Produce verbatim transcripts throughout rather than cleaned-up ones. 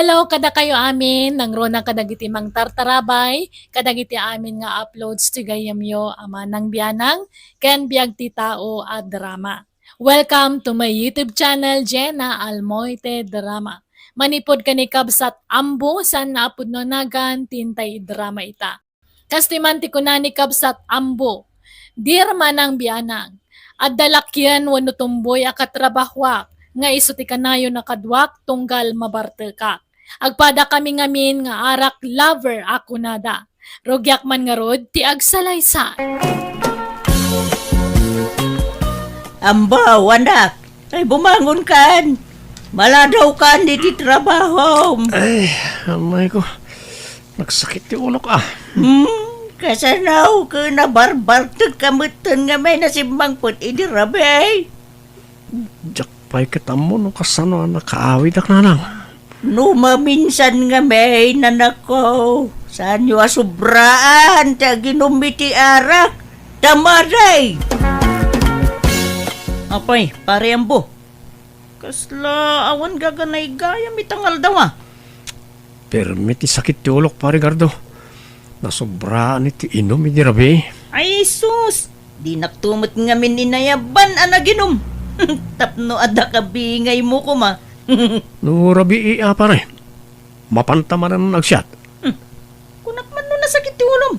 Hello kadakayo amin, nangruna kadagiti mangtartarabay kadagiti amin nga uploads ti gayyemyo a manang bianang ken biag ti tao a drama. Welcome to my YouTube channel, Jenna Almoite Drama. Manipud ken ni Kabsat Ambo, saan nga a pudno a nagan ti intay idrama ita. Kas ti man ti kuna ni Kabsat Ambo, "Dear manang bianang, adda lakien wenno tumboy a katrabahoak nga isu ti kanayon a kaduak tunggal mabartekak. Agpadakami ngamin nga arak lover a kunada. Rugiak man ngarud ti agsalaysay." Ambaw, anak, ay bumangonkan. Maladawkan iti trabahom. Ay, amay ko. Nagsakit ti ulok, ah. Hmm, kasano ket nabarbartek ka metten nga may nasimmangpet idi rabii? Diak pay ket ammo no kasano a nakaawidak, nanang. No maminsan nga may nanakko, saanyo a sobraan ti aginum iti arak. Tamaday! Apay, Pare Ambo, kasla awan gaganaygayam ita nga aldaw, a? Permi ti sakit ti ulok, Pare Gardo. Nasobraan iti inum idi rabii. Ay, sus! Dinak to met ngamin inayaban a naginum. Tapno adda kabingaymo koma. No rabii a, pare, mapanta manen agsiat. Hmm. Kunak man no nasakit ti ulom.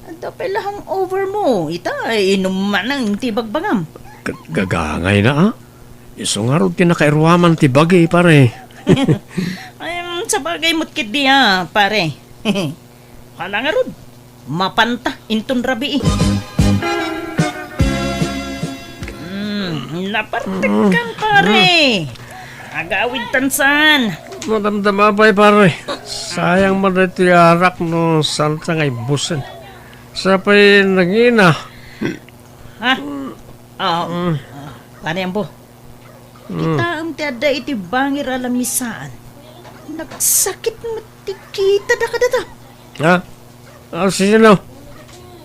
Adda pay la hangover mo. Ita, inum manen ti bagbagam. Ga-, gagangayna, a? Isu ngarud ti nakairuaman ti bagi, pare. Em, sabagay met ketdi, a, pare. Hala ngarud, mapanta inton rabii. Hmm, nabartekkan, pare. Agawidtan saan. Madamdama pay, pare. Sayang man daytoy arak no saanta nga ibbusen. Sa pay nangina. Ha? Ah, ah, Pare Ambo. Mm. Kitaem ti adda iti bangir a lamisaan. Nagsakit met ti kitada kadata. Ha? Ah, sino?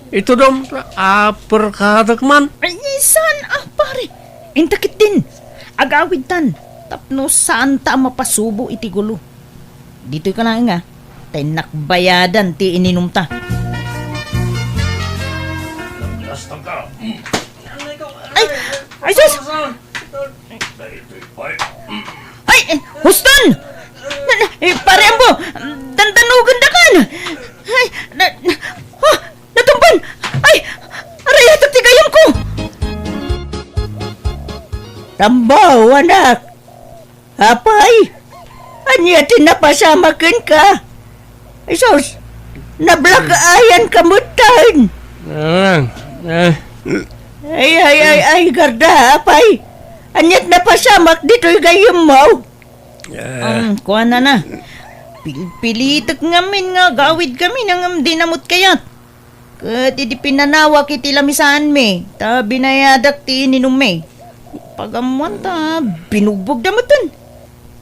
Itudom, aperkadek man? Ay, saan a, pare? Inta ketdin. Agawidtan. Tapno saanta a mapasubo iti gulo. Ditoy ka laeng, a. Ta innak bayadan ti ininumta. Ay! Ay, sus! Ay, eh, huston! Na, na, eh, Pare Ambo, dandanugendakan! Ay, na, na, oh, natumban! Ay, arayatak ti gayamko! Tambaw, anak! Apay, ania ti napasamak kenka? Ay, sus, nablack-eyen ka metten. Ah, ah. Ay, ay, ay, ay, Garda, apay. Ania ti napasamak ditoy gayyemmo? Ah. Um, kuana na. Pilpilitek ngamin nga agawidkami ngem dina met kayat. Ket idi pinanawak iti lamisaanmi, ta binayadak ti ininummi. Pagammoan ta binugbogda metten.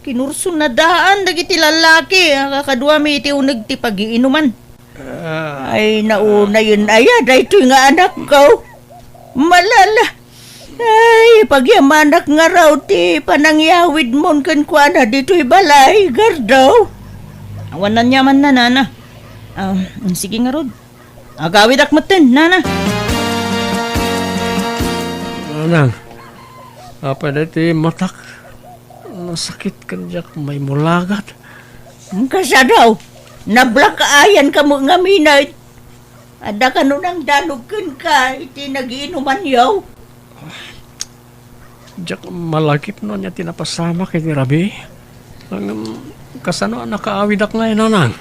Kinursonadaan dagiti lallaki a kakaduami iti uneg ti pagiinuman. Ah. Ay, naunayen aya daytoy nga anakko. Malala. Ay, pagyamanak ngarud ti panangyawidmon kenkuana ditoy balay, Gardo. Awan aniamanna, nana. Ah, sige ngarud. Agawidak metten, nana. Nanang, apay daytoy matak? Nasakit ken diak maimulagat. Kasano? Nablack-eyen ka met ngamin. Adda kano nangdanog kenka iti nagiinumanyo? Diak malagip no ania ti napasamak iti rabii. Ngem, kasano a nakaawidak ngay, nanang?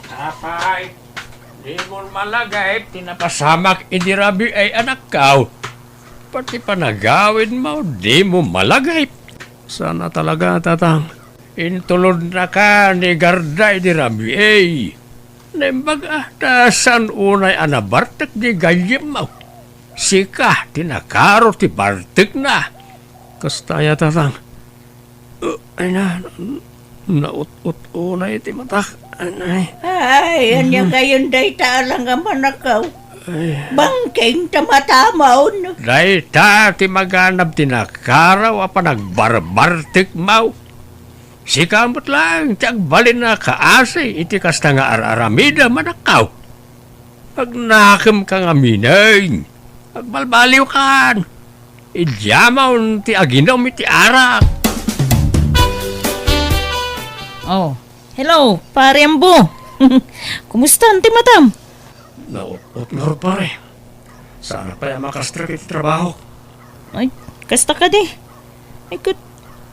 Apay, dimon malagip ti napasamak idi rabii, anakko. Pati panagawidmo, dimo malagip. Saan a talaga, tatang. Intulodnaka ni Garda idi rabii. Naimbag a ta saan unay a nabartek ti gayyemmo. Sika ti nakaro ti bartekna. Kasta aya, tatang. Uh, ay na, naut-ut unay ti matak. Ay, ay, ania gayon dayta a langaman, anakko? Ay. Bangkeng ta matamon. Dayta ti maganab ti nakaraw a panagbarbartekmo. Sika met laeng ti agbalin a kaasi iti kasta nga ar-aramidem, anakko. Agnakemka ngamin. Agbalbaliwkan. Idiamon ti aginum iti arak. Oh, hello, Pare Ambo. Kumusta ti matam? Naut-ot ngarud, pare. Saan pay a makastrek iti trabaho. Ay, kasta kadi. Ay, ket,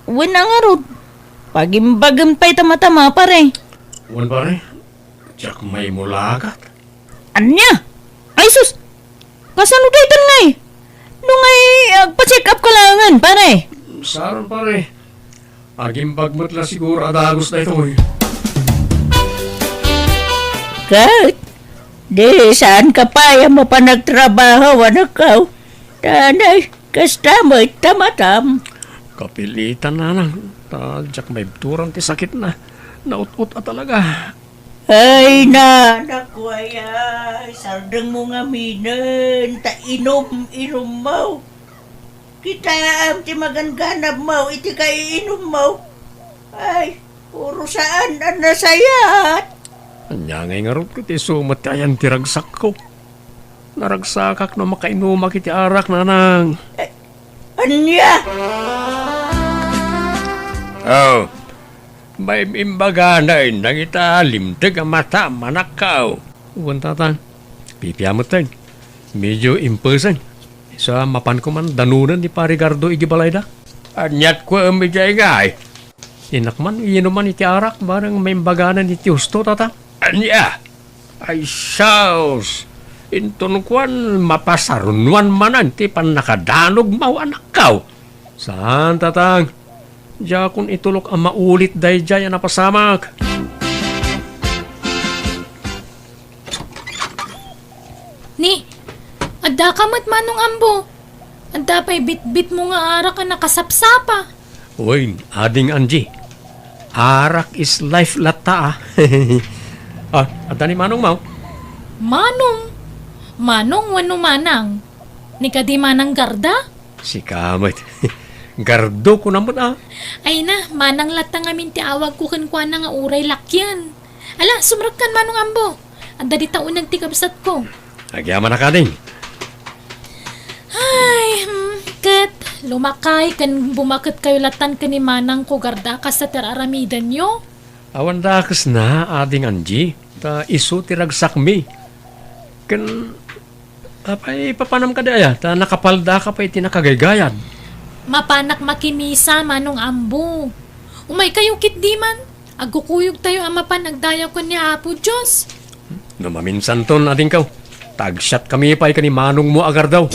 wen a ngarud. Pagimbagem pay ta matama, pare. Wen, pare. Diak maimulagat. Ania? Ay, sus! Kasano daytan ngay? No ngay, agpa-check up ka laengen, pare. Saan, pare. Agimbag met la siguro a dagus daytoy. Ket, di saan ka pay a mapan agtrabaho, anakko. Tanay, kasta met ta matam. Kapilitan, nanang. Ta diak maibturan ti sakitna. Naut-ot a talaga. Ay, nanakko, ay, ay, sardengmo ngaminen, ta inum-inummo. Kitaem ti magangganabmo iti kaiinummo. Ay, puro saan a nasayaat. Ania ngay ngarud ket isu met ti ayan ti ragsakko? Naragsakak no makainumak iti arak, nanang. Eh, ania? Oh, maim-imbaganen dagita limteg a matam, anakko. Wen, tatang. Pipia metten. Medio impesen. Isu a mapanko man danonen ni Pare Gardo iti balayda. Aniat kuem idiay ngay? Innak man inuman iti arak, bareng maimbaganen iti husto, tatang. Ania? Ay, sus! Inton kuan, mapasarnuan manen ti pannakadanogmo, anakko. Saan, tatang. Diakon itulok a maulit daydiay a napasamak. Ni, addaka met, Manong Ambo. Adda pay bitbitmo nga arak a nakasapsapa. Wen, Ading Angie. Arak is life latta, ah. Ah, adda ni Manongmo? Manong? Manong wenno Manang? Ni kadi Manang Garda? Sika met. Gardo ko na met, ah. Ay na, Manang latta ngamin ti awagko kenkuana nga uray lakyan. Ala, sumrekkan, Manong Ambo. Adda dita uneg ti kabsatko. Agyamanak, Ading. Ay, hmm, ket lumakay ken bumaketkayo lattan ken ni Manangko Garda kasta ti ar-aramidenyo? Awan dakesna, Ading Angie, ta isu ti ragsakmi. Ken, apay, papanam kadi aya, ta nakapaldaka pay iti nakagaygayad. Mapanak makimisa, Manong Ambo. Umaykayo ketdi man. Agkukuyogtayo a mapan agdayaw ken ni Apo Dios. No maminsanton, adingko, ta agsiatkami pay ken ni manongmo a Gardo.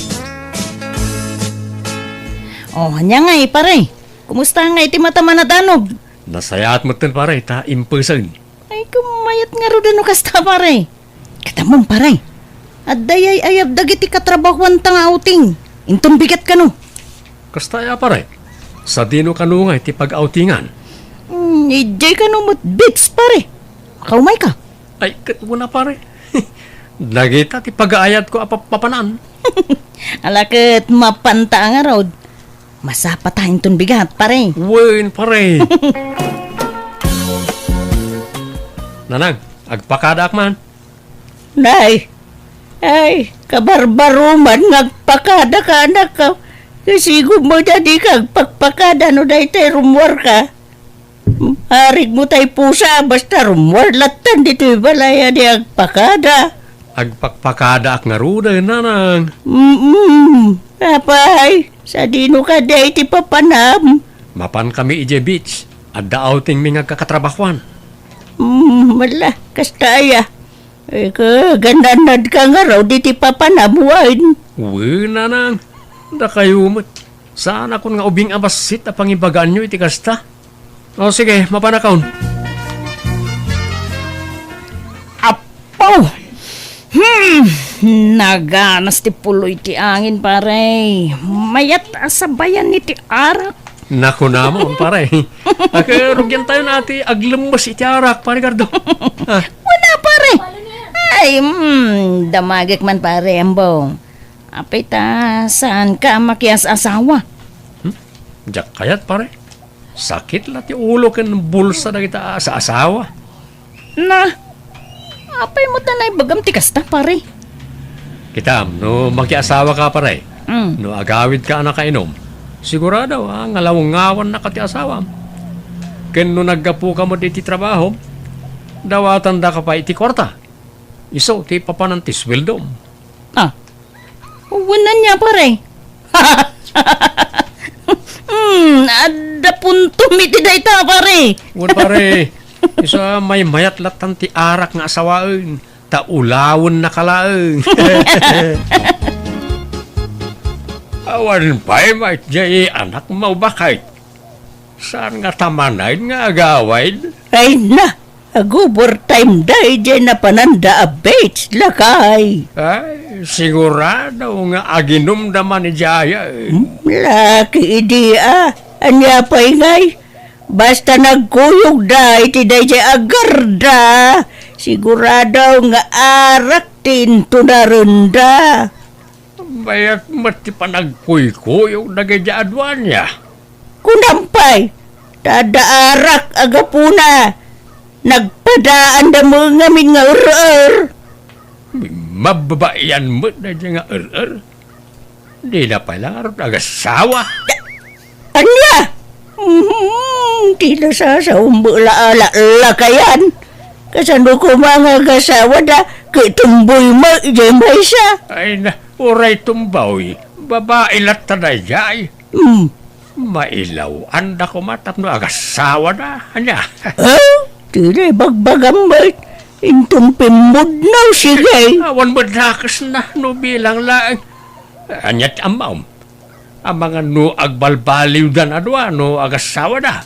Oh, ania ngay, pare? Kumusta ngay ti matam a nadanog? Nasayaat metten, pare, ta impesen. Ay, kumayat ngaruden no kasta, pare. Ket ammom, pare, adda ay-ayab dagiti katrabahoanta nga outing. Inton bigat kano. Kasta aya, pare? Sadino kano ngay ti pag-outingan? Hmm, idiay kano met beach, pare. Makaumayka. Ay, ket wen a, pare. Dagita ti pagaayatko a pap-, papanan. Ala ket mapanta ngarud. Masapata inton bigat, pare. Wen, pare. Nanang, agpakadaak man. Nay, ay, kabarbaroman nga agpakadaka, anakko. Kasigom met a dika agpakpakada no daytoy rummuarka. Arigmo tay pusa, basta rummuar lattan ditoy balay a di agpakada. Agpakpakadaak ngaruden, nanang. Mm-mm. Apay, sadino kadi ti papanam? Mapankami idiay beach. Adda outingmi nga agkakatrabahoan. Mm, ala, kasta aya. Eh, kagananadka ngarud iti papanam wen? Wen, nanang. Dakayo met. Saanakon nga ubing a bassit a pangibagaanyo iti kasta. O, sige, mapanakon. Apo! Hmm, naganas ti puloy ti angin, pare. Mayat a sabayan iti arak. Nakunamon, pare. Ket rugiantayon a ti aglembes iti arak, pare Gardo. Ah. Wala, pare. Ay, hmm, damagek man, pare, ambo. Apay ta, saanka a makias-asawa? Hmm? Diak kayat, pare. Sakit la ti ulo ken bulsa dagita a saasawa. Na, apay met a naibagam ti kasta, pare? Kitam, no makiasawaka, pare, Mm. no agawidka a nakainom, sigurado a ngalawngawannaka ti asawam. Ken no naggapuka met iti trabahom, dawatandaka pay iti kuarta. Isu ti papanan ti sueldom. Ah, wen ania, pare? Hmm, adda puntom iti dayta, pare. Wen, pare, isu a maymayat lattan ti arak nga asawaen, ta ulawennaka laeng. Awan pay met diay anakmo, baket. Saan nga ta manen nga agawid? Ay na, ag-overtime da idiay napananda a beach, lakay. Ay, sigurado nga aginumda man idiay. Hmm, laki idi a. Ania pay ngay? Basta nagkuyogda iti daydiay a garda, sigurado nga arak ti intunarenda. Mayat met ti panagkuykuyog dagiti aduania. Kunam pay, ta adda arak a gapuna, nagpadaanda met ngamin nga er-er. Mababaian met daydiay nga er-er. Dina pay la ngarud agassawa. Ania? Mhm, ti nasasaom la a lakayan. Kasano koma nga agasawada, ket tumboy met idiay maysa? Ay na, uray tumboy, babai latta daydiay. Hmm. Mailaw-anda koma tapno agasawada, ania? Ah, ti naibagbagam met, inton pimmudnaw, sige. Awan met dakesna no bilang laeng. Ania ti ammom? Amangan no agbalbaliwdan a dua no agasawada.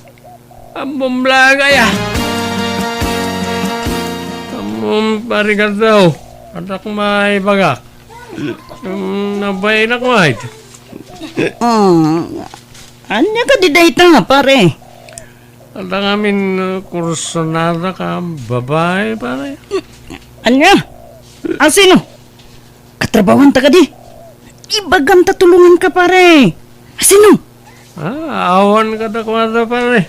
Ammom laeng aya. Ammom, pare Gardaw. Adda koma ibagak. Mm, nabayinak met. Mm, ania kadi dayta, pare? Adda ngamin, uh, kursunadaka a babai, pare. Ania? Asino? Katrabahanta kadi? Ibagam ta tulonganka, pare. Asino? Ah, awan kadakuada, pare.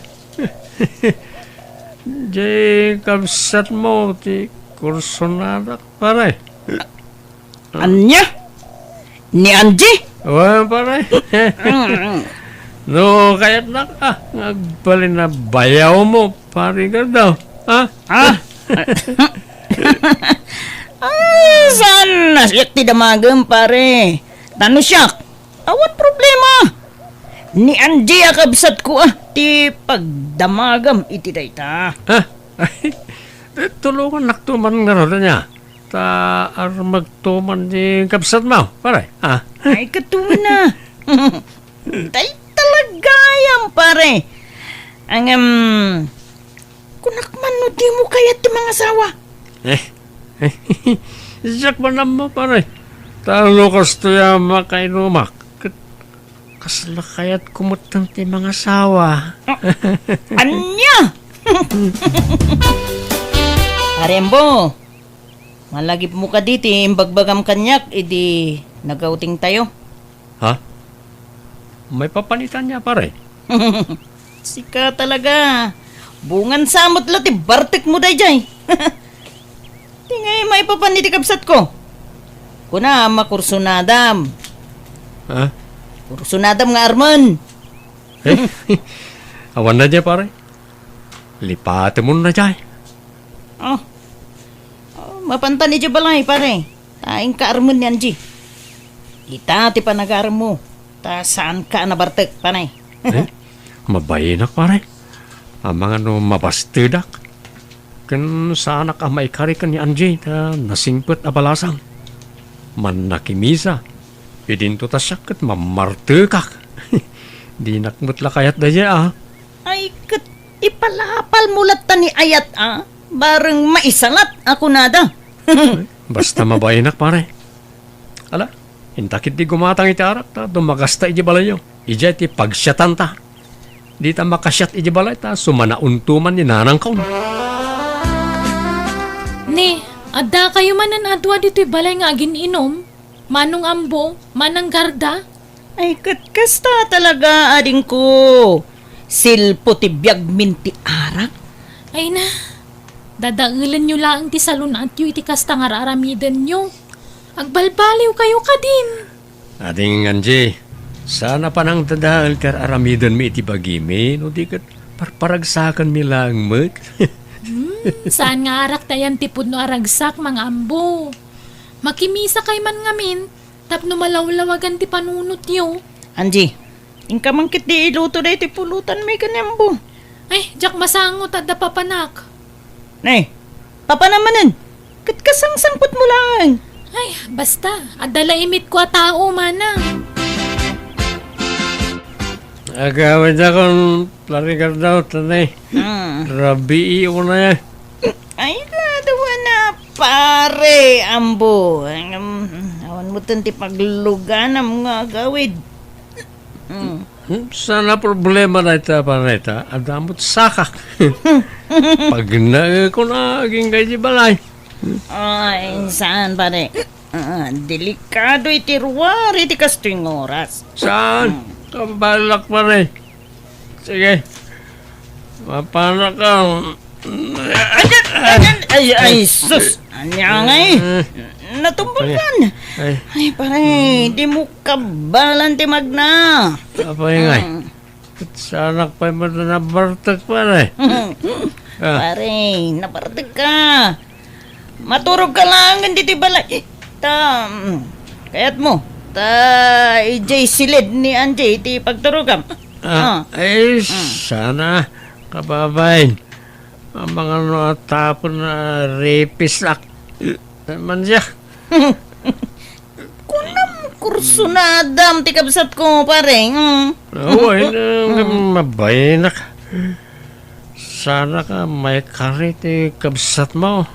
Diay kabsatmo ti kursunadak, pare. Ania? Ni Angie? Wen, pare. Mm. No kayatnak, ah, nga agbalin a bayawmo, pare Gardaw. Ha? Ah? Ah, saan a siak ti damagem, pare? Ta no siak, awan problema. Ni Angie a kabsatko, ah, ti pagdamagam iti dayta. Ha? Tulongannakto man ngarud, ania? Ta armegto man ti kabsatmo, pare, ha? Ay, katuon a. Dayta la gayam, pare. Ngem, kunak man no dimo kayat ti mangasawa. Eh, siak man ammo, pare. Ta no kastoy a makainumak, ket kasla kayatko metten ti mangasawa. Ah, ania? Pare Ambo, malagipmo kadi ti imbagbagam kaniak idi nag-outingtayo? Ha? Maipapan ita ania, pare? Sika talaga. Bungan sa met la ti bartekmo daydiay. Ti ngay maipapan iti kabsatko. Kuna, makursunadam. Ha? Kursunadam nga armen. Eh, awan na dia, pare. Lipatemon na dia. Oh. Oh, mapantan idiay balay, pare. Ta inka armen ni Angie. Ita ti panagaremmo. Ta saanka a nabartek, pare. Eh? Mabayinak, pare. Amangan no mabastedak. Ken saanak a maikari ken ni Angie ta nasingpet a balasang. Mannakimisa. Idinto ta siak ket mammartekak. Dinak met la kayat daydiay, a. Ay, ket ipalapalmo latta ni ayat, a. Bareng maisalat a kunada. Basta mabayinak, pare. Ala, inta ketdi gumatang iti arak ta dumagasta idiay balayyo. Idiay ti pagsiatanta. Dita makasiat idiay balay ta sumanaonto man ni nanangko. Ni, addakayo manen a dua ditoy balay nga agin-inom? Manong Ambo, Manang Garda? Ay, ket kasta talaga, adingko. Silpo ti biagmin ti arak? Ay na, dadaelenyo laeng ti salun-atyo iti kasta nga ar-aramidenyo. Agbalbaliwkayo kadin. Ading Angie, saan a panangdadael ti ar-aramidenmi iti bagimi, no di ket parparagsakanmi laeng met. Hmm, saan nga arak ti ayan ti pudno a ragsak, Mang Ambo? Makimisakay man ngamin tapno malawlawagan ti panunotyo. Angie, inka man ketdi iluto daytoy pulutanmi ken ni Ambo. Ay, diak masango ta adda papanak. Nay, papanam manen. Ket kasangsangpetmo laeng. Ay, basta, adda la imitko a tao, manang. Agawidakon, Pare Gardo, tanay. Hmm. Rabii unay. Ay, kadawa na, Pare Ambo. Ang, um, awan mo ti pagluganam nga agawid. Hmm. Hmm, saan a problema dayta, pare, ta adda met sakak. Pagnaeko na agingga iti balay. Ay, saan, pare? Ah, delikado iti ruar iti kastoy nga oras. Saan? Hmm. Kabalak, pare. Sige. Mapanaka. Ay, ay, ay, ay, sus! Ania ngay? Eh. Natumbakan. Ay. Ay, pare, di mo kabalan ti magna. Apay ngay? Ah. Saanak pay met a nabartek, pare. Ah. Pare, nabartek ka. Maturog ka laeng ditoy balay. Ta, mm, kayat mo. Ta, idiay silid ni Angie ti pagturogam. Ah, ah. Ay, mm. Sana, kababain. Amangan no a tapon a ripisak. Man siya. Kunam, kursunadam ti kabsatko, pare. Mm. Awan, mm, mabayanak. Sana ka maikari ti kabsatmo.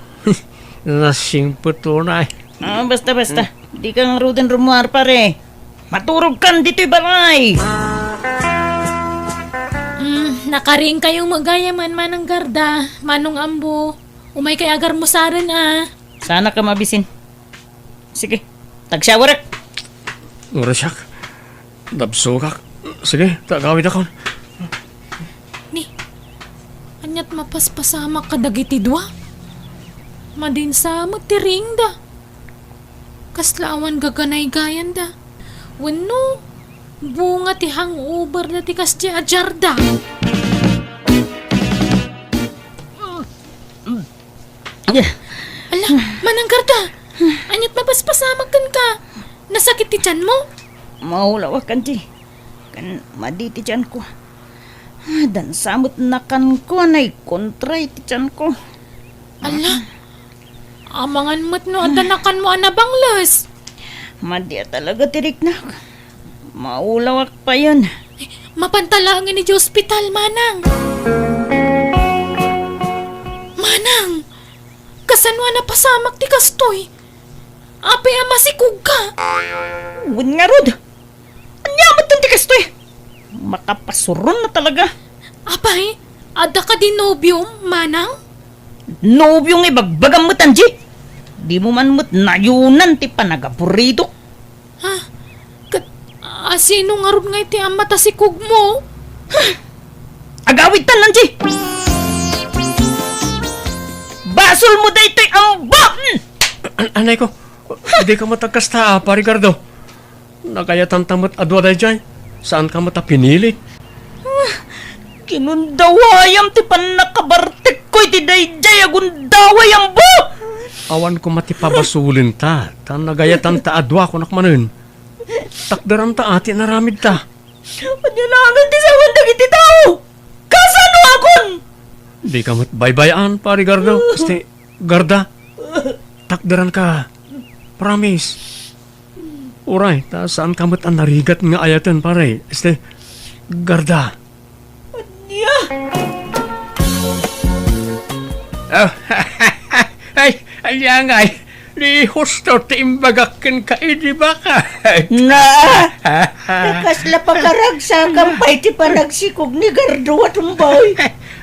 Nasingpet unay. Ah, basta, basta. Di ka ngaruden rumuar, pare. Maturog kan ditoy balay. Mm, nakaring kayo magayam, Manang Garda, Manong Ambo. Umay kay agarmusaren a. Sana ka mabisin. Sige, tagsyawarek. Urasyak. Dabsogak. Sige, ta agawidakon. Ni, aniat mapaspasamak kadagiti dua? Madinsa met ti ringda. Kasla awan gaganaygayanda. Wenno, bunga ti hangover da ti kasdi a jarda. Ala, Manang Garda, aniat mapaspasamak kenka? Nasakit ti tianmo? Maulawak, Angie. Ken madi ti tianko. Dansa met nakanko, naikontra ti tianko. Ala, amangan met no adda nakanmo a nabangles. Madi a talaga ti riknak. Maulawak payen. Mapanta laengen iti ospital, Manang. Manang, kasano a napasamak ti kastoy? Apay a masikogka? Wen ngarud. Ania met ti kastoy? Makapasuron na talaga. Apay, adda kadi nobiom, Manang? Nobio nga ibagbagam met, Angie? Dimo man met nayonan ti panagaburidok. Ha? Ket, a, sino ngarud nga iti amma ta sikogmo? Agawidtan, Angie! Basolmo daytoy, Ambo! An-, anay ko, dika met agkasta, a, Pare Gardo. Nagayatanta met a dua daydiay. Saanka met a pinili. Ah, kinundawayam ti pannakabartekko iti daydiay a gundaway, Ambo! Awan koma ti pabasolenta, ta nagayatanta a dua, kunak manen. Takderanta a ti inaramidta. Ania laengen ti sawen dagiti tao? Kasanoakon? Dika met baybay-an, Pare Gardo. Asti, Garda. Takderanka. Promise. Uray, ta saanka met a narigat nga ayaten, pare. Este, Garda. Ania? Oh, ay, ania ngay, di husto ti imbagak kenka idi baka. Na, kasla pakaragsakam pay ti panagsikog ni Gardo a tumbay.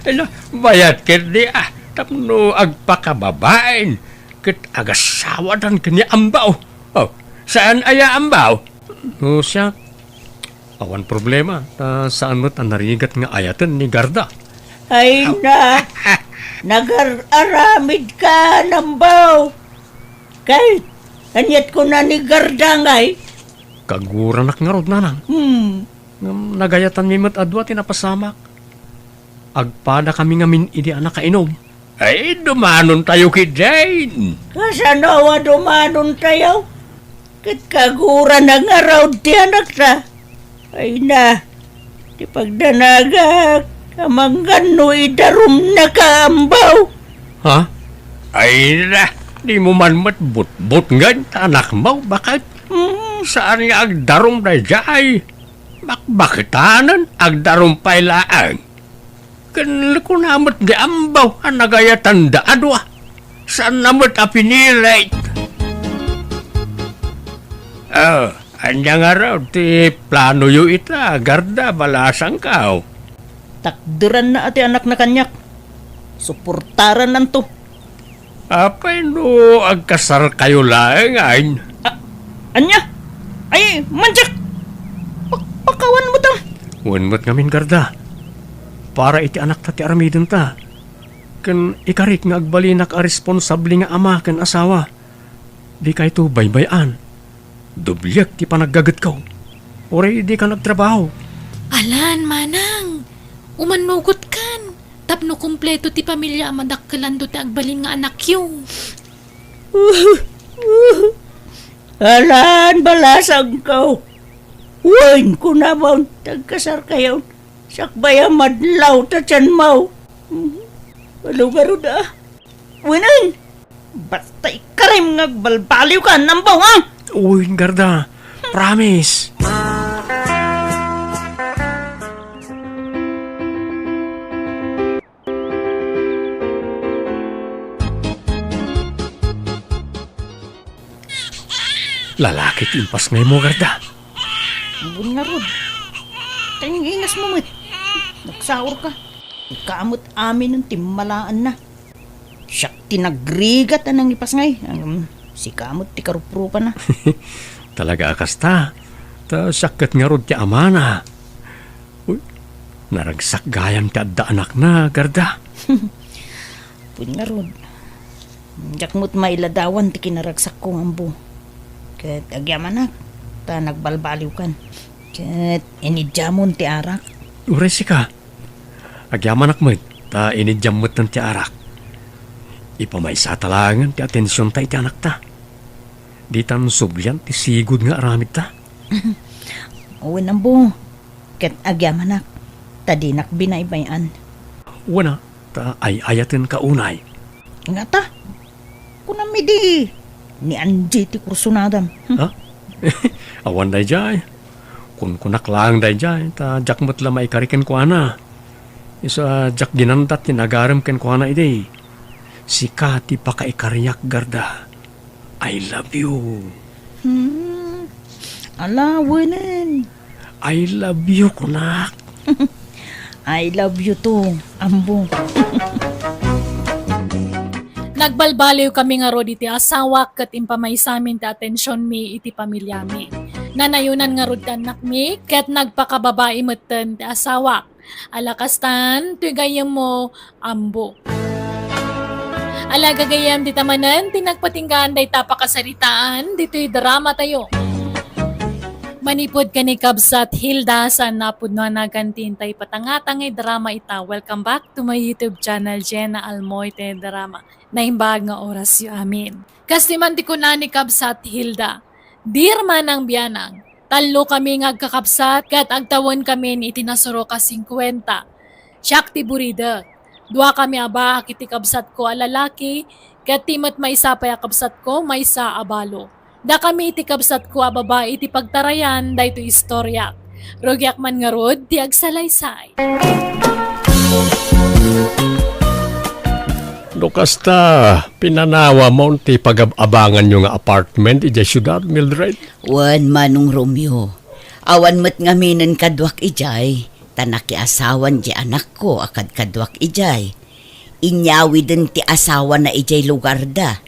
Ala, bayat ketdi, ah, tapno agpakababain ket agasawadan ken ni Ambaw. Oh, saan aya Ambaw? No siak, Awan problema, ta saan met a narigat nga ayaten ni Garda. Ay na, nagar-aramid ka, Ambaw. Kay, aniat kuna ni Garda ngay? Kaguranak ngarud, Nanang. Hmm. Ngem nagayatanmi met a dua ti napasamak. Agpadakami ngamin idi a nakainom. Ay, dumanontayo ketdin. Kasano a dumanontayo? Ket kaguranak ngarud ti anakta. Ay na, ti pagdanagak, amangan no idarumnaka, Ambaw. Ha? Ay na, dimo man met butbutngen ta anakmo, baket? Hmm, saan nga agdarum daydiay? Bakbaketanen, agdarum pay laeng. Ken kuna met ni Ambaw a nagayatanda a dua. Saanna met a pinilit. Oh, ania ngarud ti planoyo ita, Garda, balasangko? Takderanna a ti anakna kaniak. Suportarannanto. Apay no agkasarkayo laengen? A-, ania? Ay, manjak! Pa-, pakawan mo ta! Wen met ngamin, Garda. Para iti anakta ti aramidenta. Ken ikarik nga agbalinak a responsable nga ama ken asawa. Dikayto baybay-an. Dobliek ti panaggagetko. Uray dika nagtrabaho. Alan, manang. Umannugotkan. Tapno kompleto ti pamilia a madakkelanto ti agbalin nga anakyo. Alan, balasangko. Wen, kunamon, tagkasarkayon. Sakbay a madlaw ta tianmo. Malugarod a. Wenen, basta ikarim nga agbalbaliwka, Ambaw, ha? Uy, Garda. Promise. Lalaki ti impasngaymo, Garda. Ambon ngarud. Tainginas mo met. Nagsaor ka. Ika met amin ti malaanna. Siak ti nagrigat a nangipasngay. Ngem sika met ti karuprupana. Talaga a kasta. Ta siak ket ngarud ti amana. Uy, naragsak gayam ti adda anakna, Garda. Ambon ngarud. Diak met mailadawan ti kinaragsakko nga ammo. Ket agyamanak, ta nagbalbaliwkan. Ket inidiamon ti arak. Uray sika. Agyamanak met, ta inidiam metten ti arak. Ipamaysata laengen ti atensionta iti anakta. Ditan sublian ti sigud nga aramidta. Wen, ammo. Ket agyamanak, ta dinak binaybay-an. Wen a, ta ay-ayatenka unay. Ngata? Kunam idi, ni Angie ti kursunadam. Hmm? Ha? Awan daydiay. Kunkunak laeng daydiay, ta diak met la maikari kenkuana. Isu a diak ginandat ti nagarem kenkuana idi. Sika ti pakaikariak, Garda. I love you. Hmm. Ala, wenen. I love you, kunak. I love you too, ammo. Nagbalbaliwkami ngarud iti asawak ket impamaysamin ti atensionmi iti pamiliami. Nanayonan ngarud ti annakmi ket nagpakababai metten ti asawak. Ala kastan, toy gayyemmo, ammo. Ala gagayyem, dita manen ti nagpatinggaan dayta pakasaritaan ditoy dramatayo. Manipud ken ni Kabsat Hilda, saan a pudno a naganti intay patangata nga idrama ita. Welcome back to my YouTube channel, Jenna Almoite Drama. Naimbag nga orasyo amin. Kas ti man ti kuna ni Kabsat Hilda, Dear Manang Bianang, tallokami nga agkakabsat ket agtawenkamin iti nasurok a singkuenta. Siak ti buridek. Duakami a baak iti kabsatko a lalaki, ket ti met maysa pay a kabsatko, maysa a balo. Dakami iti kabsatko a babai ti pagtarayan daytoy istoriak. Rugiak man ngarud ti agsalaysay. No kasta, pinanawamon ti pagab-abanganyo nga apartment idiay siudad, Mildred? Wen, Manong Romeo. Awan met ngaminen kaduak idiay, ta nakiasawan di anakko a kadkaduak idiay. Inyawiden ti asawana idiay lugarda.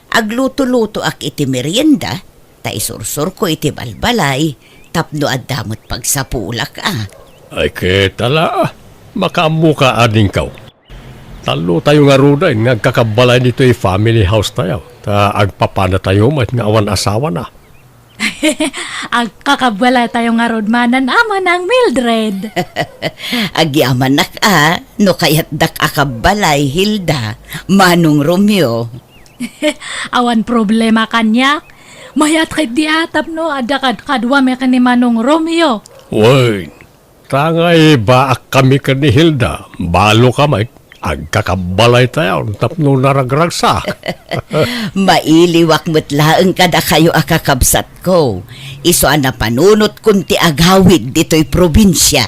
Agluto-lutoak iti merienda, ta isursurko iti balbalay, tapno adda met pagsapulak a. Ay, ket ala, makaammoka, adingko. Tallotayo ngaruden nga agkakabbalay ditoy family house tayo. Ta agpapadatayo met nga awan asawana. Agkakabbalay tayo ngarud manen a, Manang Mildred. Agyamanak a, no kayatdak a kabbalay, Hilda, Manong Romeo. Awan problema kaniak. Mayat ketdi a tapno adda kadkaduami ken ni Manong Romeo. Wen, ta nga ibaak kami ken ni Hilda, balo ka met, agkakabbalay tayo tapno naragragsak. Mailiwak met laeng kadakayo a kakabsatko, isu a napanunotkon ti agawid ditoy probinsia.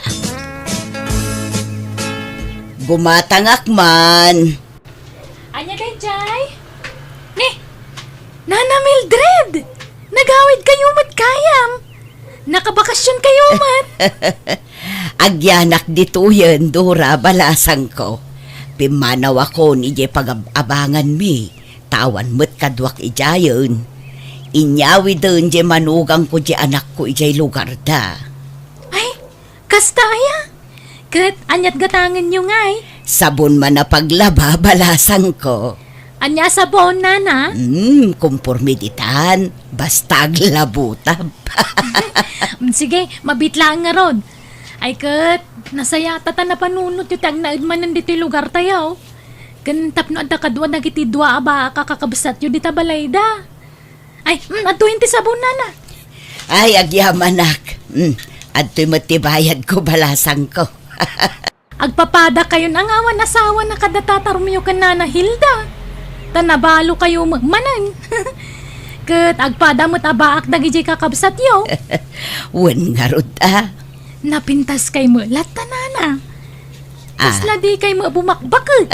Gumatangak man. Ania daydiay? Ni, Nana Mildred! Nagawid kayo met kayam! Nakabakasyon kayo met! Agyanak ditoyen, Dora, balasangko. Pimmanawakon idiay pagab-abanganmi, ta awan met kaduak idiayen. Inyawiden diay manugangko diay anakko idiay lugarda. Ay, kasta aya? Ket aniat gatangenyo ngay? Sabon man a paglaba, balasangko. Ania a sabon, nana? Hmm, komporme ditan. Basta aglabutab. Mm, sige, mabiit laeng ngarud. Ay ket, nasayata ta napanunotyo ti agnaed manen ditoy lugartayo. Ken tapno adda kadua dagiti dua a baak a kakabsatyo dita balayda. Ay, mm, adtoyen ti sabon, nana. Ay, agyamanak. Mm, adtoy met ti bayadko, balasangko. Agpapadakayon a nga awan asawana kada tatarumyo ken Nana Hilda. Ta nabalo kayo met manen. Ket agpada met a baak dagidiay kakabsatyo. Wen ngarud a. Napintas kay met latta, nana. Ah. Kasla di kay met bumakbaket.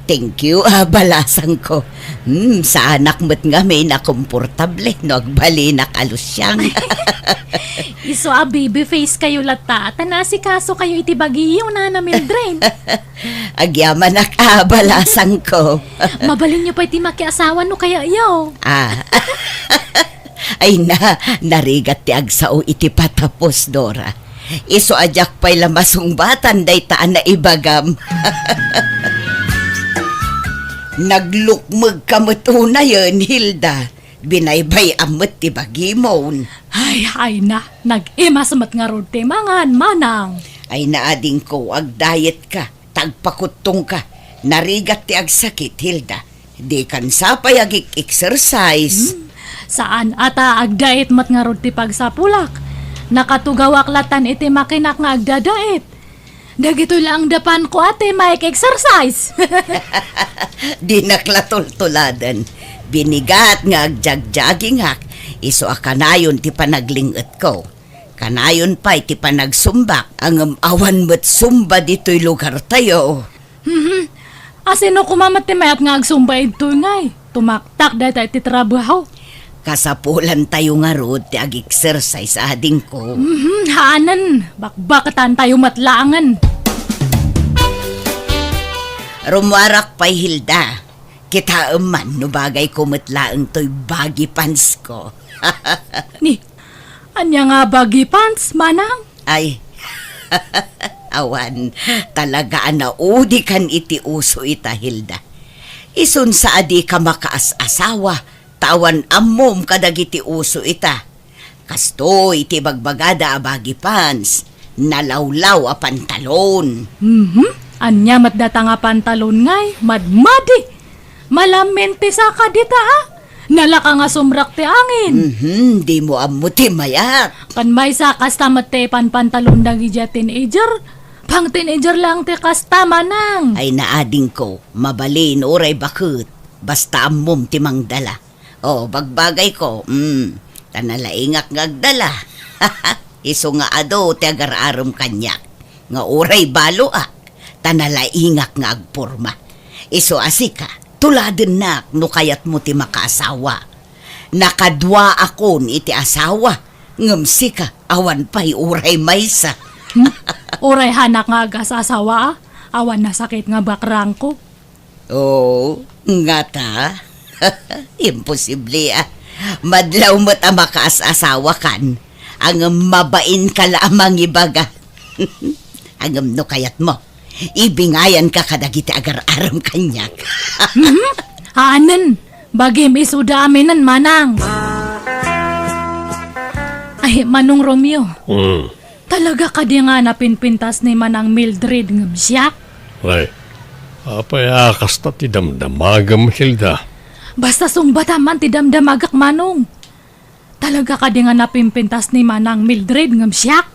Thank you, ah, balasangko. Hmm, saanak met ngamin a komportable no agbalinak a lusiang. Isu a baby face kayo latta, ta naasikaso kayo iti bagiyo, Nana Mildred. Agyamanak, ah, balasangko. Mabalinyo pay ti makiasawa no kayayo. Ah. Ay na, narigat ti agsao iti patapos, Dora. Isu a diak pay la masungbatan dayta a naibagam. Naglukmegka met unayen, Hilda. Binaybay-am met ti bagimon. Ay, ay na, nag-imas met ngarud ti mangan, manang. Ay na, adingko, agdayetka. Tagpakuttongka. Narigat ti agsakit, Hilda. Dikan sapay agik-exercise. Hmm. Saan a ta agdaet met ngarud ti pagsapulak. Nakatugawak latan iti makinak nga agdadaet. Dagitoy laeng dapanko a ti maik-exercise. Dinak la tultuladen. Binigat nga agjagjagingak. Isu a kanayon ti panagling-etko. Kanayon pay ti panagsumbak, ngem awan met sumba ditoy lugartayo. Mhm. Asino koma met ti mayat nga agsumba idtoy ngay? Tumaktak dayta iti trabaho. Kasapulantayo ngarud ti ag-exercise, adingko. Mhm, haanen. Bakbaketantayo met laengen. Rummuarak pay, Hilda. Kitaem man no bagayko met laeng toy baggy pants ko. Ni, ania nga baggy pants, manang? Ay, awan, talaga a naudikan iti uso ita, Hilda. Isun sa a dika makaas-asawa, ta awan ammom kadagiti uso ita. Kastoy ti ibagbagada a baggy pants, nalawlaw a pantalon. Mhm. Ania met data nga pantalon ngay? Madmadi. Malamin ti saka dita, a? Nalaka nga sumrak ti angin. Mhm, dimo ammo ti mayat. Kan maysa, kasta met ti panpantalon dagiti teenager. Pang teenager lang ti kasta, manang. Ay, naadingko, mabalin uray baket. Basta ammom ti mangdala. O, bagbagayko, mm, ta nalaingak nga agdala. Isu nga adu ti agar-arem kaniak, nga uray baloak, ta nalaingak nga agporma. Isu a sika, tuladennak no kayatmo ti makaasawa. Nakaduaakon iti asawa, ngem sika, awan pay uray maysa. Hmm? Uray hanak nga agas-asawa, a? Awan nasakit nga bakrangko. Oo, ngata? Imposible, a. Madlaw met a makaas-asawakan, ngem mabainka la a mangibaga. Ngem no kayatmo, ibingayanka kadagiti agar-arem kaniak. Mhm. Haanen, bagim isuda aminen, Manang. Ay, Manong Romeo. Hmm. Talaga kadi nga napinpintas ni Manang Mildred ngem siak? Ay, apay a kasta ti damdamagem, Hilda? Basta sungbatam man ti damdamagek, Manong. Talaga kadi nga napinpintas ni Manang Mildred ngem siak?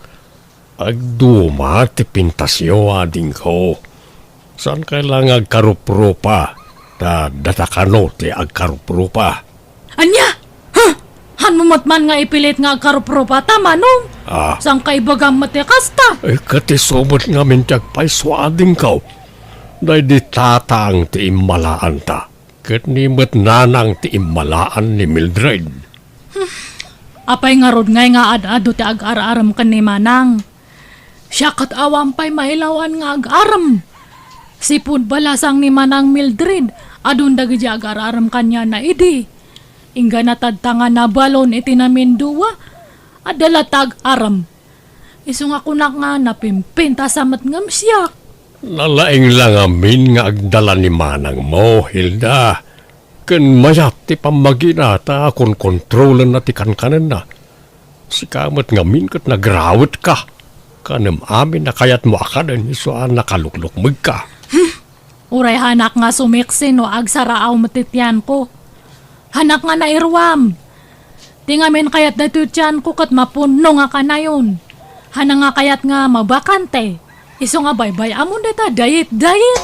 Agduma ti pintasyo, adingko. Saan kay la nga agkaruprupa, ta data kano ti agkaruprupa. Ania? Huh! Hanmo met man nga ipilit nga agkaruprupa ta, Manong? Ah. Saan kay ibagam met ti kasta? Eh, ket isu met ngamin ti agpayso, adingko. Daydi tatang ti immalaanta. Ket ni met nanang ti immalaan ni Mildred. Apay ngarud ngay nga ad-adu ti agar-arem ken ni Manang? Siak ket awan pay mailawan nga agarem. Sipud balasang ni Manang Mildred, adun dagiti agar-arem kaniana idi. Inggana tadta nga nabalon iti namindua, adda latta agarem. Isu nga kunak nga napimpintas a met ngem siak. Nalaing la ngamin nga agdala ni manangmo, Hilda. Ken mayat ti pammagina ta konkontrolenna ti kankanenna. Sika met ngamin ket nagrawetka. Kanem amin a kayatmo a kanen isu a nakaluklukmegka. Uray hanak nga sumiksi no agsaraaw met ti tianko. Hanak nga nairuam. Ti ngamin kayat daytoy tianko ket mapunno nga kanayon. Hana nga kayat nga mabakante. Isu nga baybay-amon dayta diet-diet.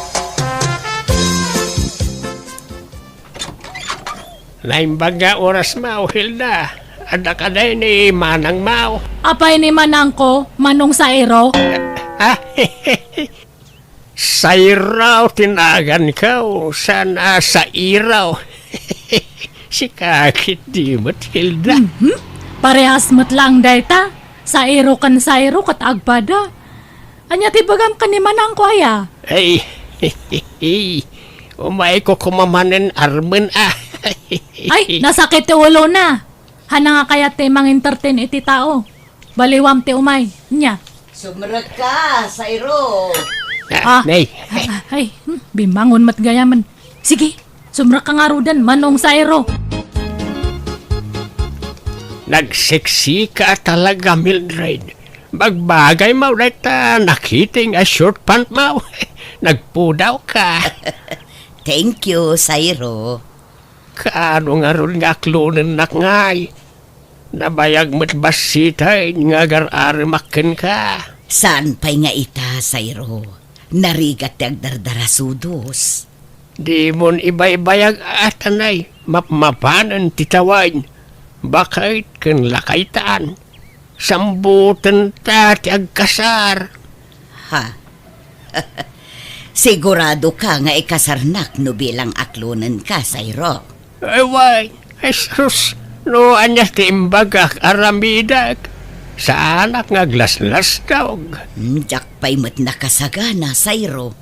Naimbag nga oras mo, Hilda. Adda kadi ni manang mo? Apay ni manangko, Manong Sairo? Ah, Sairo ti naganko, saan a Sairo. Sika ketdi met, Hilda. Mhm. Parehas met lang dayta. Sairo ken Sairo ket agpada. Ania ti ibagam ken ni manangko aya? Ay, umayko koma manen armen a. Ay, nasakit ti ulona. Hana nga kayat ti mangintertain iti tao. Baliwam ti umay. Nya. Sumrekka, Sairo. Ah, ah, nay. Ay, ay, hmm, bimangon met gayamen. Sige, sumrekka ngaruden, Manong Sairo. Nagseksika talaga, Mildred. Bagbagay mo dayta nakiting a short pant mo. Nagpudawka. Thank you, Sairo. Kaano ngarud nga aklonennak ngay? Nabayag met bassiten nga agar-aremak kenka. Saan pay nga ita, Sairo? Narigat ti agdardarasudos. Dimon ibaybayag a tanay, mapmapanen ti tawen, baket ken lakaytan. Sambutenta ti agkasar. Ha? Siguradoka nga ikasarnak no bilang aklonenka, Sairo? Ay, wen, ay, sus, no ania ti imbagak, aramidek. Saanak nga aglaslasdog. Hmm, diak pay met nakasagana, Sairo.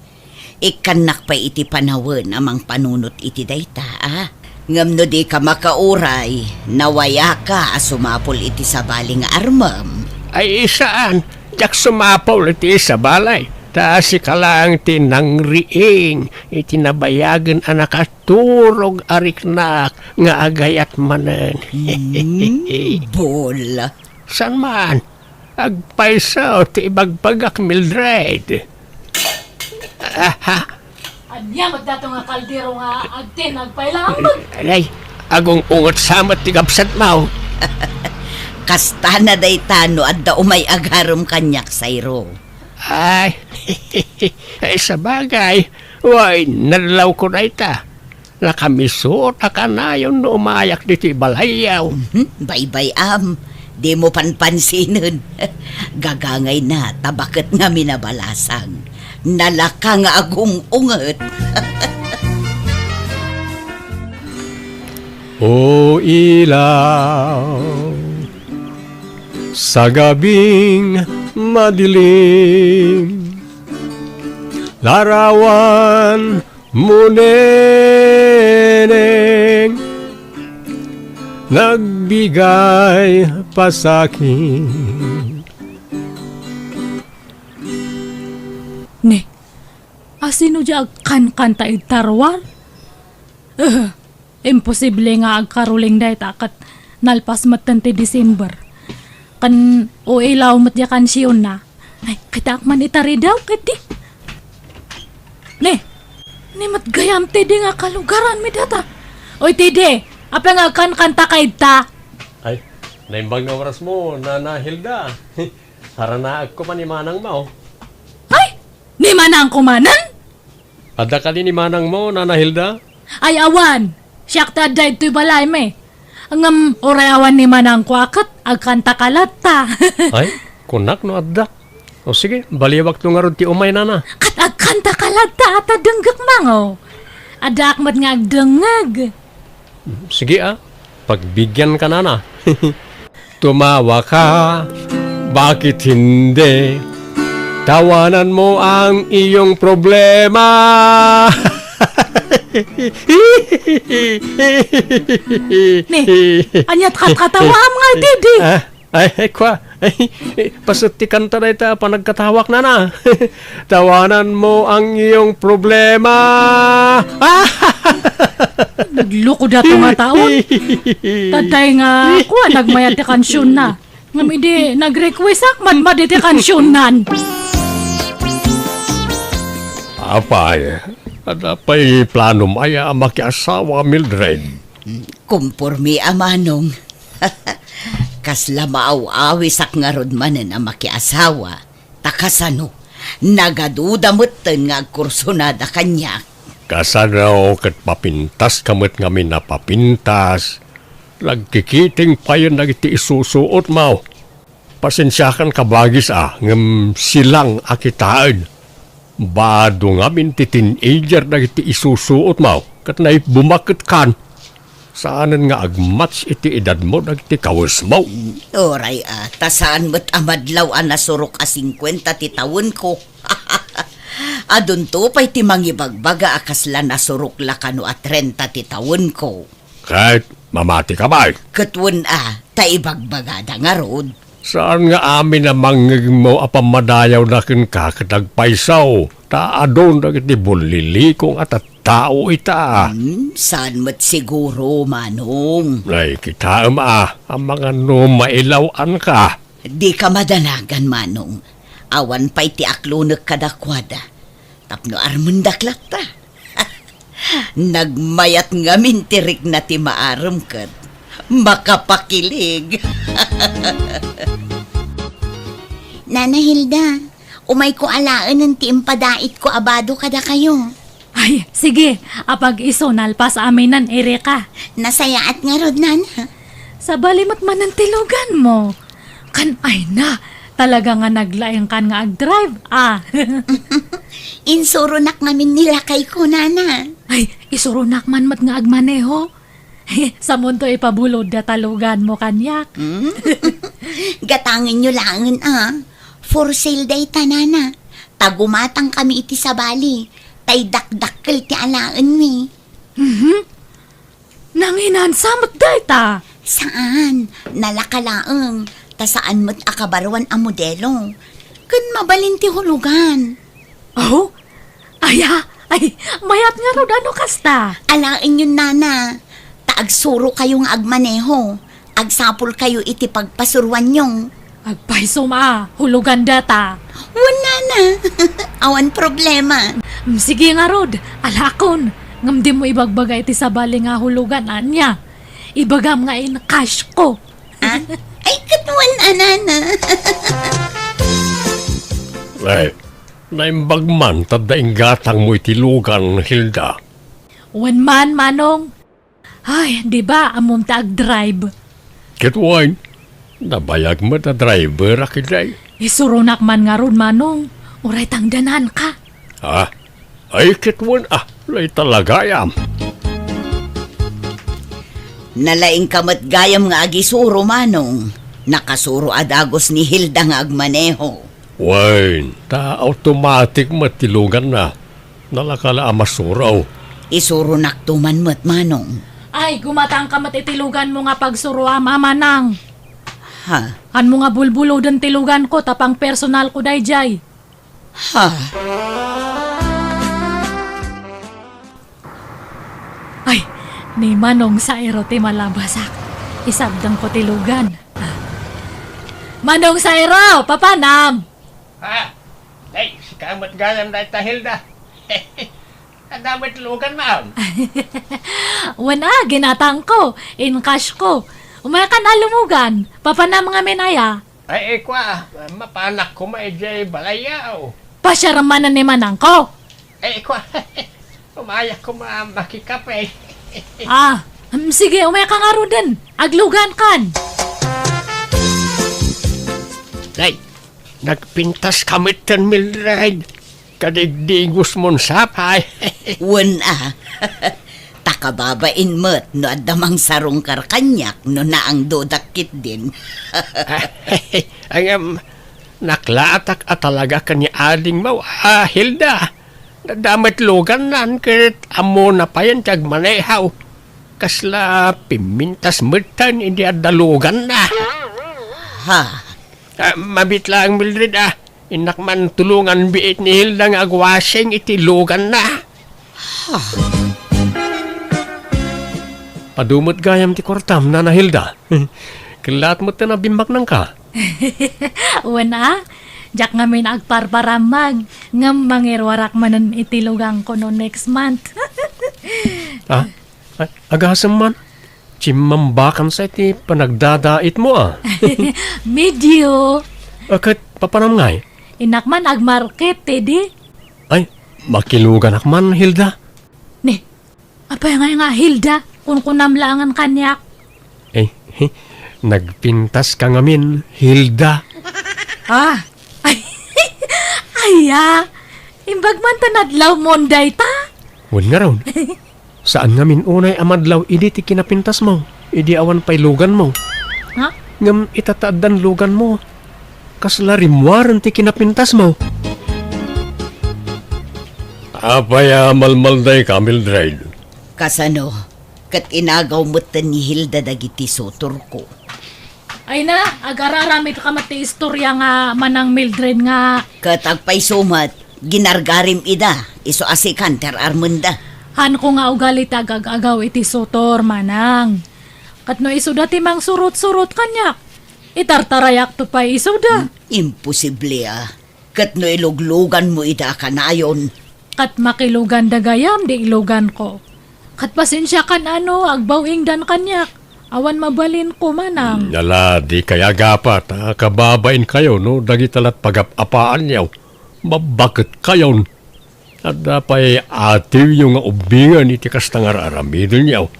Ikkannak pay iti panawen a mangpanunot iti dayta, a? Ngem no dika makauray, nawayaka a sumapul iti sabali nga armem. Ay, saan, diak sumapul iti sabali. Ta sika laeng ti nangriing iti nabayagen a nakaturog a riknak nga agayat manen. Hmm, bol. Saan man? Agpayso ti ibagbagak, Mildred. Aha. Ania met dato nga kaldero nga agtin, agpailaang met? Ay, agung-unget sa met ti gabsat mo. Kasta na dayta no adda umay agarem kaniak, Sairo. Ay, ay, sabagay, wen, nadlawko dayta. Nakamisut a kanayon no umayak ditoy balayyo. Mhm, baybay-am. Dimo panpansinen. Gagangayna, ta baket ngamin a balasang. Nalaka nga agung-unget. O ilaw, sa gabing madilim, larawan mo, neneng, Nagbigay pa sa'kin. Ne, asino diay agkankanta iti tarwar? Eh, imposible nga agkaroling dayta ket nalpas metten ti December. Ken uilaw met diay kansionna. Ay, kitaak man ita ridaw, ket di. Ne, ni met gayam, Teddy, nga kalugaranmi dayta. Oy, Teddy, apay nga agkankantaka ita? Ay, naimbag nga orasmo, Nana Hilda. Haranaekko man ni manangmo. Ay, ni manangko manen? Adda kadi ni manangmo, Nana Hilda? Ay, awan. Siak ti adda ditoy balaymi. Ngem uray awan ni manangko a ket agkantaka latta. Ay, kunak no adda. O sige, baliwakto ngarud ti umay, Nana. Ket agkantaka latta a ta denggek mango. Addaak met nga agdengngeg. Sige a, pagbigianka, Nana. Tumawa ka, bakit hindi? Tawanan mo ang iyong problema. Ne, ania't katkatawaam nga, Teddy? Ah, ay, ay, kwa. Ay, paset ti kanta dayta a panagkatawak, Nana. Tawanan mo ang iyong problema. Nagloko dato nga taon. Tatay nga, kuan, nagmayat ti kansionna. Ngem idi nag-request ak, madmadi ti kansionnan. Apay, adda pay planom aya a makiasawa, Mildred? Kumpormi a manong. Kasla maaw-awisak ngarud manen a makiasawa. Ta kasano? Nagaduda metten nga agkursunada kaniak. Kasano ket papintaska met ngamin a papintas? Nagkikiting payen dagiti isusuotmo. Pasensiakan, kabagis a, ngem silang a kitaen. Bado ngamin ti teenager dagiti isusuotmo, ket naibbumak ket kan. Saanen nga agmatch iti edadmo dagiti kawesmo. Uray a, ta saan met a madlaw a nasurok a singkuenta ti tawenko. Adunto pay ti mangibagbaga a kasla nasurok la kano a trenta ti tawenko. Ket mamatika pay. Ket wen a, ta ibagbagada ngarud. Saan nga amin a mangngegmo a pammadayawna kenka ket agpayso, ta adun dagiti bulliliko nga tattao ita. Hmm, saan met siguro, Manong. Ay, kitaem a, amangan no mailaw-anka. Dika madanagan, Manong. Awan pay ti aklonek kadakuada. Tapno armendak latta. Nagmayat ngamin ti rikna ti maarem ket makapakilig. Nana Hilda, umayko alaenen ti impadaitko a bado kadakayo. Ay, sige, apag-isu nalpas aminen, Erika. Nasayaat ngarud, Nana. Sabali met manen ti luganmo. Kan ay na, talaga nga naglaingkan nga agdrive, ah. Insuronak ngamin ni lakayko, Nana. Ay, isuronak man met nga agmaneho. Samonto ipabulod da ta luganmo kaniak. Mm. Gatangenyo laengen, ah. For sale dayta, Nana. Ta gumatangkami iti sabali. Tay dakdakkel ti alaenmi. Mhm. Nanginansa met dayta? Saan, nalaka laeng, ta saan met a kabaruan a modelo. Ken mabalin ti hulugan. Oh? Aya? Ay, mayat ngarud a no kasta. Alaenyon, Nana, ta agsurokayo nga agmaneho. Agsapulkayo iti pagpasuroanyo. Agpaysom a, hulugan data. Wen, Nana. Awan problema. Mm, sige ngarud, alakon. Ngem dimo ibagbaga iti sabali nga hulugan, ania? Ibagam nga in cash ko. Ah? Ay, ket wen a, Nana. Ay, naimbag man, tadda inggatangmo iti lugan, Hilda. Wen man, Manong. Ay, di ba, ammom ta agdrive? Ket wen, nabayag met a driver a kiday. Isuronak man ngarud, Manong. Uray tangdananka. Ah, ay, ket wen, ah, lay talagayam. Nalaingka met gayam nga agisuro, Manong. Nakasuro a dagus ni Hilda nga agmaneho. Wen, ta automatic met ti luganna. Nalaka la a masuro. Isuronakto man met, Manong. Ay, gumatangka met iti luganmo nga pagsuroam, a Manang. Ha? Kaanmo nga bulbuloden ti luganko, ta pangpersonalko daydiay. Ha? Ay, ni Manong Sairo ti malabasak. Isabdengko ti lugan. Ah. Manong Sairo, papanam? Ha? Ay, sika met gayam dayta, Hilda. Adda met luganmo? Wen a, ginatangko, in-cash ko. Umayakan a lumugan, papanam ngamin aya? Ay, ay, kua, mapanak koma idiay balayyo. Pasiarem manen ni Manangko. Ay, kua, umayak koma makikape. Ah, mm, sige, umayaka ngaruden. Aglugankan. Ay, nagpintaska metten, Mildred. Kadigdigosmon sapay. Wen a. Ta kababain met no adda mangsarungkar kaniak no naangdodak ketdin. Ngem, naklaatak a talaga ken ni adingmo a Hilda. Adda met luganna ket ammona payen ti agmaneho. Kasla pimmintas metten idi adda luganna. Ha? Ah, mabiit laeng, Mildred, ah. Innak man tulongan biit ni Hilda nga agwasing iti luganna. Ha? Adu met gayam ti kuartam, Nana Hilda. Kellaat metten a bimmakaanka. Wen a, diak ngamin agparparammang, ngem mangiruarak manen iti luganko no next month. Ah, a-, agasem man. Chimmambakansa iti panagdadaitmo, a. Medio. A, ket papanam ngay? Innak man agmarket, Teddy. Ay, makiluganak man, Hilda. Ni, apay ngay nga Hilda? Kunkunam laengen kaniak. Eh, he, nagpintaska ngamin, Hilda. Ah, ay, aya, imbag man ta nadlawmon dayta? Wen ngarud. Saan ngamin unay a madlaw idi ti kinapintasmo, idi awan pay luganmo. Ha? Ngem ita ta addan luganmo, kasla rimmuaren ti kinapintasmo. Apay a malmaldayka, Mildred? Kasano? Ket inagaw metten ni Hilda dagiti sutorko. Ay na, agar-aramidka met ti istorya nga Manang Mildred nga. Ket agpayso met, ginargarim ida, isu a sikan ti ar-armenda. Haanko nga ugali ti agag-agaw iti sutor, Manang. Ket no isuda ti mangsurot-surot kaniak, itartarayakto pay isuda. Hmm, imposible a. Ket no ilugluganmo ida a kanayon. Ket makiluganda gayam di iluganko. Ket pasensiakan a no agbaw-ingdan kaniak. Awan mabalinko, Manang. Hmm, ala, dikay agapat a kababainkayo no dagita lat pagap-apaanyo. Babbaketkayon. Adda pay atiwyo nga ubbingen iti kasta nga ar-aramidenyo.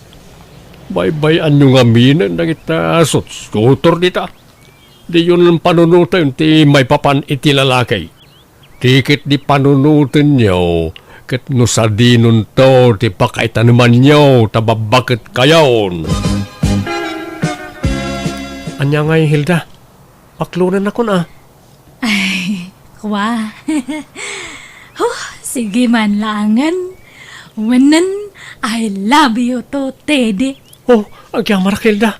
Baybay-anyo ngaminen dagita sutsutor dita. Diyon panunoten ti maipapan iti lalaki. Ti ketdi panunotenyo, ket no sadinonto ti pakaitanemanyo ta babbaketkayon. Ania ngay, Hilda? Aklonennakon a. Ay, kua. Huh, sige man laengen. Wenen, I love you too, Teddy. Oh, agyamanak, Hilda.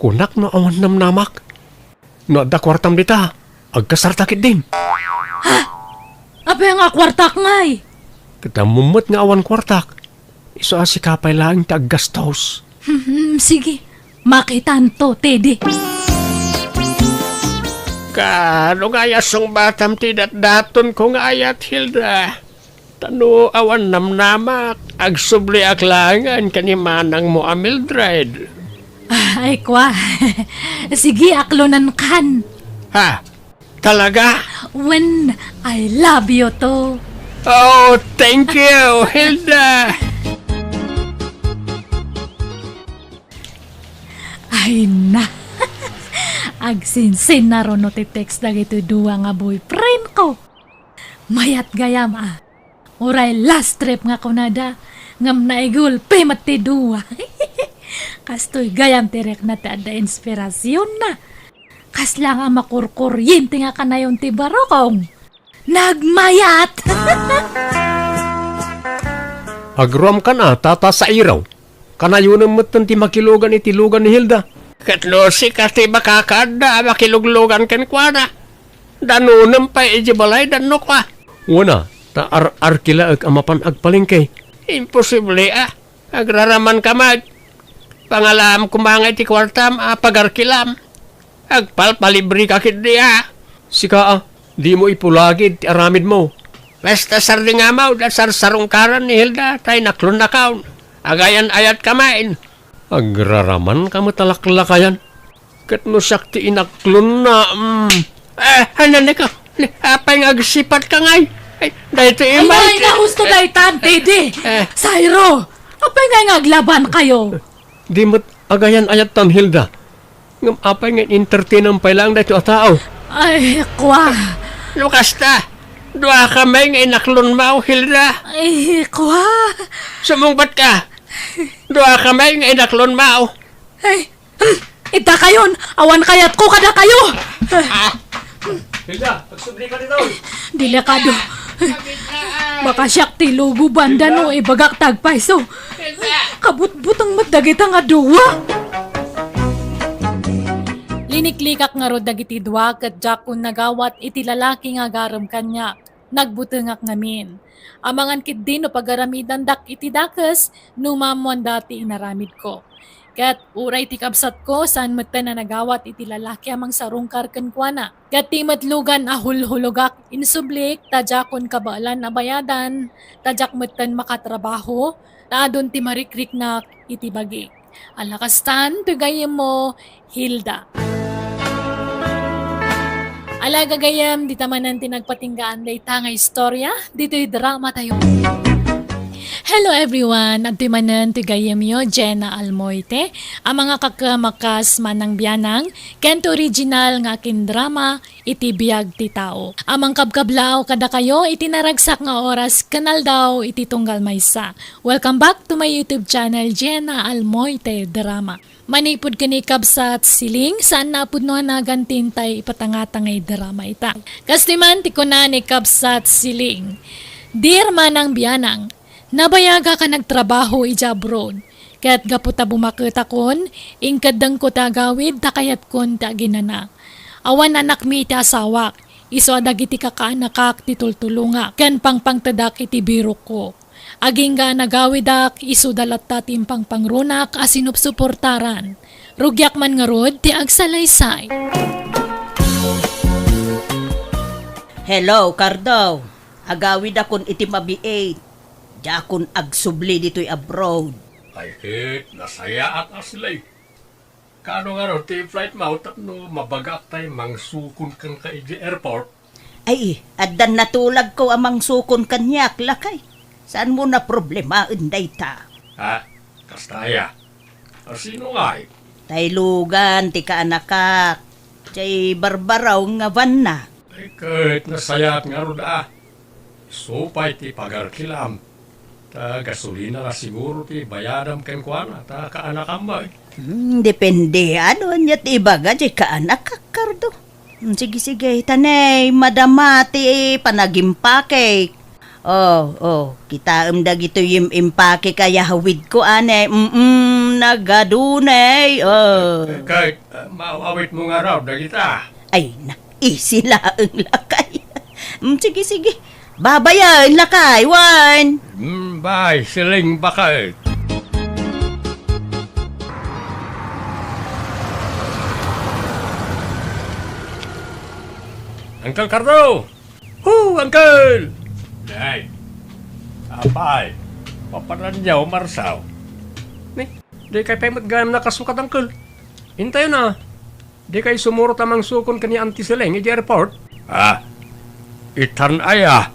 Kunak no awan namnamak. No adda kuartam dita, agkasarta ketdin. Ha? Apay nga kuartak ngay? Ket ammom met nga awan kuartak. Isu a sika pay laeng ti aggastos. Hmm, sige. Makitanto, Teddy. Kaano nga aya sungbatam ti datdatonko nga ayat, Hilda? Ta no awan namnamak, agsubliak laengen ken ni manangmo a Mildred. Ah, ay, kua. Sige, aklonenkan. Ha? Talaga? Wen, I love you too. Oh, thank you, Hilda. Ay na. Agsinsinnaruno ti text dagitoy dua nga boyfriend ko. Mayat gayam a. Uray last trip nga kunada, ngem naigulpi met ti dua. Kastoy gayam ti rikna ti adda inspirasionna. Kasla nga makurkuryente nga kanayon ti barukong. Nagmayat! Agruamkan a, Tata Sairo. Kanayonem metten ti makilugan iti lugan ni Hilda. Ket no sika ti makakaadda a makiluglugan kenkuana, danonem pay idiay balayda no kua. Wen a, ta ar-arkilaek a mapan agpalengke. Imposible a. Agraramanka met. Pangalaam koma nga iti kuartam a pagarkilam. Agpalpalibreka ketdi a. Sika a, dimo ipulagid ti aramidmo. Basta sardengam a sarsarungkaran ni Hilda ta inaklonnakon. Agayan-ayatka met. Agraramanka met a laklakayan. Ket no siak ti inaklonna, mm. Eh, ananeka, apay nga agsipatka ngay? Ay, daytoy Ay, imay. Ay, na, husto daytan, Teddy. Eh. Sairo, apay nga aglabankayo? Di met agayan-ayattan, Hilda. Ngem apay nga entertainam pay laeng daytoy a tao? Ay, kua. No kasta, duakami nga inaklonmo, Hilda. Ay, kua. Sumungbatka. Duakami nga inaklonmo. Ay, hmm, iddakayon, awan kayatko kadakayo. Ah, Hilda, agsubli ka ditoy. Delikado. Baka siak ti luguban da no ibagak ti agpayso. Kabutbuteng met dagita nga dua. Liniklikak ngarud dagiti dua ket diakon nagawat iti lalaki nga agarem kaniak. Nagbutengak ngamin. Amangan ketdi no pagaramidandak iti dakes no maammoanda ti inaramidko. Ket uray ti kabsatko, saan metten a nagawat iti lalaki a mangsarungkar kenkuana. Ket ti met lugan a hulhulogak, insublik ta diakon kabaelan a bayadan, ta diak metten makatrabaho, ta adun ti marikriknak iti bagik. Ala kastan, ti gayyemmo, Hilda. Ala gagayyem, dita manen ti nagpatinggaan dayta nga istorya, ditoy drama tayo. Hello everyone! Adtoy manen ti gayyemyo, Jenna Almoite, a mangikakkaem a kas Manang Bianang, ken ti original nga akin drama, iti biag ti tao. A mangkabkablaaw kadakayo iti naragsak nga oras ken aldaw iti tunggal maysa. Welcome back to my YouTube channel, Jenna Almoite Drama. Manipud ken ni Kabsat Siling, saanna a pudno a nagan ti intay ipatangtangay drama ita. Kastoy man ti kuna ni Kabsat Siling, Dear Manang Bianang, nabayagak a nagtrabaho idiay abroad, ket gapu ta bumaketakon, inkeddengko ti agawid ta kayatkon ti aginana. Awan anakmi ti asawak, isu a dagiti kakaanakak ti tultulongak ken pangpangtedak iti birokko. Agingga a nagawidak, isuda latta ti impangpangronak a sinupsuportaran. Rugiak man ngarud ti agsalaysay. Hello, Cardo. Agawidakon iti mabiit. Diakon agsubli ditoy abroad. Ay, ket nasayaat a sila, eh. Kaano ngarud ti flight mo tapno mabagak tay mangsukon kenka idiay airport? Ay, addan natulagko a mangsukon kaniak, lakay. Saanmo a problemaen dayta? Ha? Kasta aya? A, sino ngay? Tay lugan ti kaanakak. Jay barbaraw nga vanna. Ay, ket nasayaat ngarud a. Isu pay ti pagarkilam. Ta gasolina la siguro ti bayadam kenkuana, ta kaanakam met. Hmm, depende. Ania ti ibaga ti kaanak, Cardo? Hmm, sige, sige. Ta ne, madama ti panagimpake. Oh, oh. Kitaem dagitoy im-, impake a yahawidko, ane. Mm, nagadu ne. Oh. Ket, ah, maawawitmo ngarud dagita. Ay, na. Easy laeng, lakay. Mm, sige, sige. Babayen, lakay, wen. Mm, bye, Siling Baket. Uncle Cardo! Ho, Uncle! Nay. Apay, papananyaw, Marsaw. Ni, dikay pay met gayam nakasukat, Uncle. Intayon a. Dikay sumurot a mangsukon ken ni Auntie Seleng idiay airport? Ah, itan aya?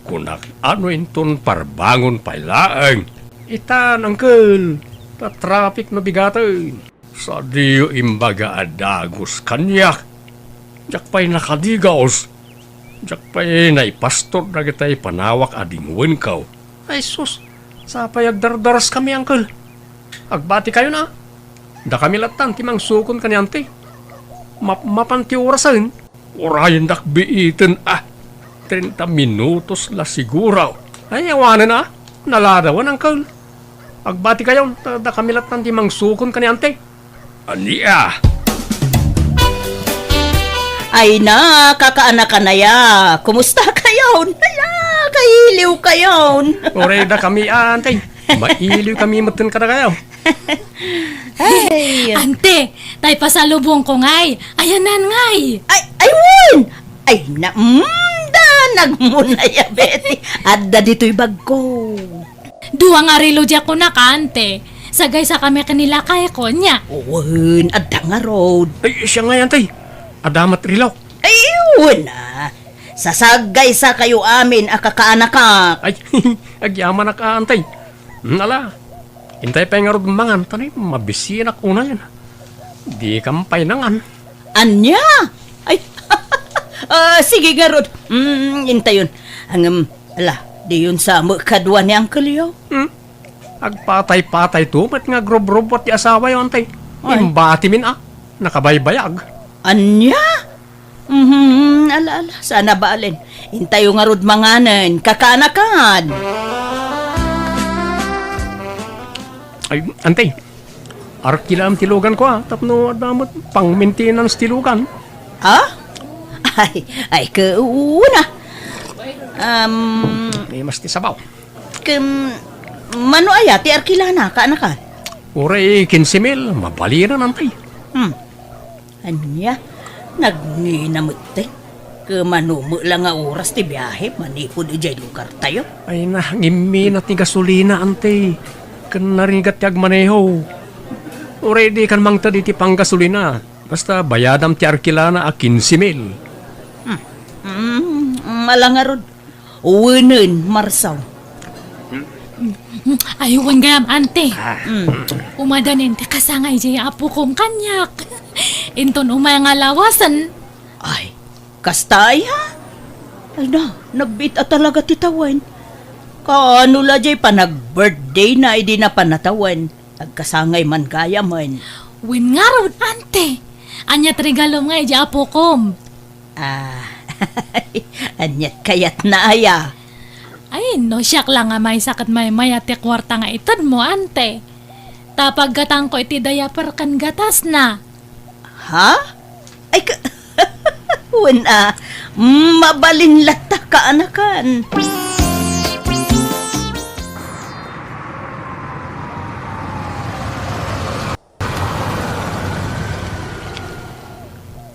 Kunak, ano inton parbangon pay laeng? Itan, uncle, ta traffic no bigaten. Sadiyo imbaga a dagus kaniak. Diak pay nakadigaus. Diak pay naipastor dagitay panawak a dingwenko. Ay sus, sapay agdardaraskami, uncle. Agbatikayon a. Dakami lattan ti mangsukon ken ni Auntie. Map-, mapan ti orasen. Urayendak biiten a. Treinta minutos la siguro. Ay, awanen a. Naladawan, uncle. Agbati kayo, ta dakami latta ti mangsukon ken ni Ante. Ania? Ay na, kakaanakan aya. Kumusta kayon? Aya, kailiw kayon. Uray dakami, ah, Ante. Mailiw kami metten kada kayo. Ay. Ante, tay pasalubong ko ngay. Ayanan ngay. Ay, ay, wen! Ay, na, mm, da, nagmunaya, Betty. Adda ditoy bagko. Dua nga relo diak kunaka, Ante. Sagaysa kami ken ni lakay ko, ania? Wen, adda ngarud. Ay, siya nga yan, tay. Adda met relo. Ay, wen, ah. Sasagaysa kayo amin a kakaanakak. Ay, agyamanak, ah, Ante. Hmm, ala, intay pay ngarud mangan, ta ni mabisinak unayen. Dikam pay nangan. Ania? Ay, ah, sige ngarud. Mm, intayon. Ngem, ala, diyon sa met kadua ni Uncle Yo? Hmm? Agpatay-patay to, met nga agrubrubuat ti asawayo, Ante. Ay. Imbatimin, ah. Nakabaybayag. Ania? Mhm, ala, ala, saan a balen. Intayo ngarud manganen, kakaanakan. Ay, Ante, arkilaam ti lugan ko, ah, tapno adda met pang-maintenance ti lugan. Ah? Ay, ay, kauna. Um, May mas ti sabaw. Ken, mano aya ti arkilana, kaanakan? Uray kinse mil, mabalinan, Ante. Hmm. Ania? Nagngina metten? Ket mano met la nga oras ti biahe manipud idiay lugartayo? Ay na, ngimmina ti gasolina, Ante. Ken narigat ti agmaneho. Uray dikan mangted iti panggasolina. Basta bayadam ti arkilana a kinse mil. Hmm. Hmm, ala ngarud. Wenen, Marsaw. Ay, wen gayam, Ante. Ah. Mm. Umadanen ti kasangay jay apokon kaniak. Inton umay nga lawasen. Ay, kasta aya? Ay na, nagbiit a talaga ti tawen. Kaano la jay panag-birthday na idi napan a tawen? Agkasangay man gayamen. Wen ngarud, Ante. Aniat regalom nga idi apokom? Ah, aniat kayatna aya? Ay, no siak la nga maysa ket maymayat ti kuarta nga itedmo, Ante. Ta paggatangko iti diaper ken gatasna. Ha? Ay, ka-, wen a, mabalin latta kaanakan.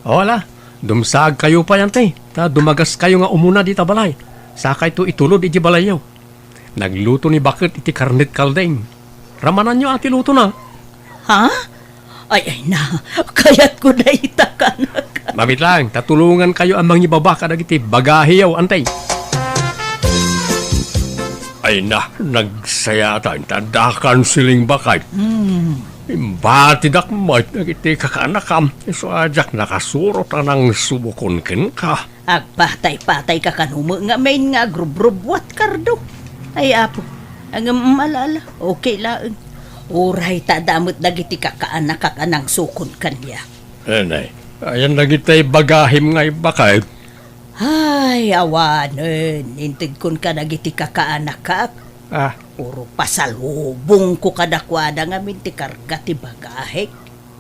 O, ala, dumsaag kayo pay, Ante, ta dumagas kayo nga umuna dita balay. Sakayto itulod iti balayyo. Nagluto ni Baket iti karnet kaldeng. Ramananyo a ti lutona. Ha? Ay, ay na, kayatko dayta, kanak. Mabit lang, ta tulongan kayo a mangibaba kadagiti bagahiyo, Ante. Ay na, nagsayaatan ta dakan siling bakay. Hmm. Imbatidak met dagiti kakaanakam, isu a diak nakasurot a nangsubokon kenka. Agpatay-patayka kano met ngamin nga agrubrubuat, Kardo. Ay, Apo, ngem ala-ala, okay laeng. Uray ta adda met dagiti kakaanakak a nangsukon kaniak. Anay, ayan dagiti bagahim nga ibaga. Ay, awanen, intedkon kadagiti kakaanakak. Ah. Puro pasalubongko kadakuada ngamin ti karga ti bagahik.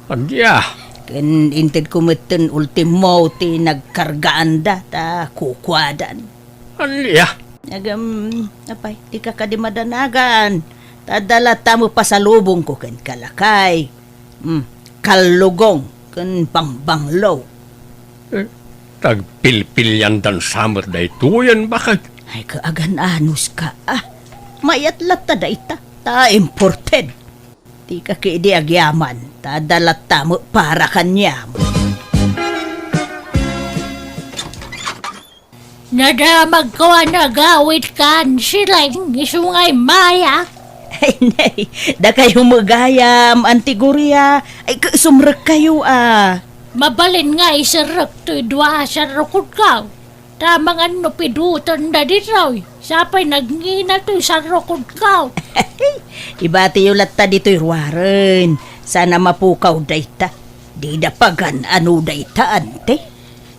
Agya. Ken intedko metten ultimo ti nagkargaanda ta kukuadan. Ania? Ngem, apay, dika kadi madanagan. Ta adda latta met pasalubongko kenka, lakay. Hmm, kallugong ken bangbanglo. Eh, tagpilpiliandan sa met daytoyen, baket. Ay, kaagan-anuska, ah. Mayat latta dayta, ta imported. Dika ketdi agyaman, ta adda latta met para kaniam. Nadamagko a nagawidkan, siring, isu nga immayak. Ay, nay, dakayo met gayam, Auntie Gloria. Ay, ka-, sumrekkayo, a. Mabalin nga iserrek toy dua a sarrukodkaw. Ta mangan no pidutenda ditoy, sapay nagngina toy sarrukodkaw. Ibatiyo latta ditoy ruaren, saan a mapukaw dayta. Dida pagan-ano dayta, Auntie.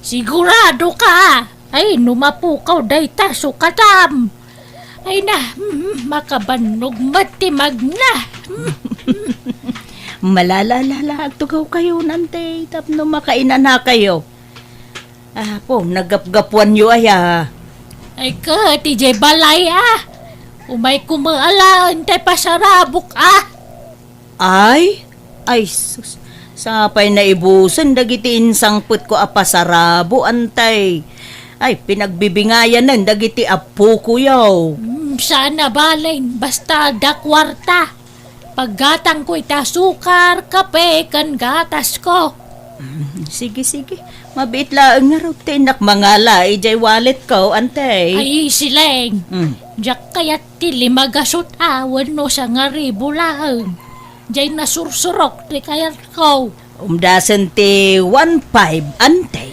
Sigurado ka? Ay, no mapukaw dayta, sukatam. Ay na, mm, makabannog met ti magna. Mm, mm. Malala-lala, agtugawkayo, Nantay, tapno makainanakayo. Apo, naggapgapuanyo aya? Ay ket, idiay balay, a. Umayko met alaen tay pasarabok, a. Ay, ay sus, sapay naibusen dagiti insangpetko a pasarabo, Antay. Ay, pinagbibingayanen dagiti appokoyo. Mm, saan a balen, basta adda kuarta. Paggatangko iti asukar, kape, ken gatasko. Mm, sige, sige. Mabiit laeng ngarud ti innak mangala idiay walletko, Antay. Ay, Sileng. Mm. Diak kayat ti lima gasut a wenno sangaribu laeng. Diay nasursurok ti kayatko. Umdasen ti one five, Antay.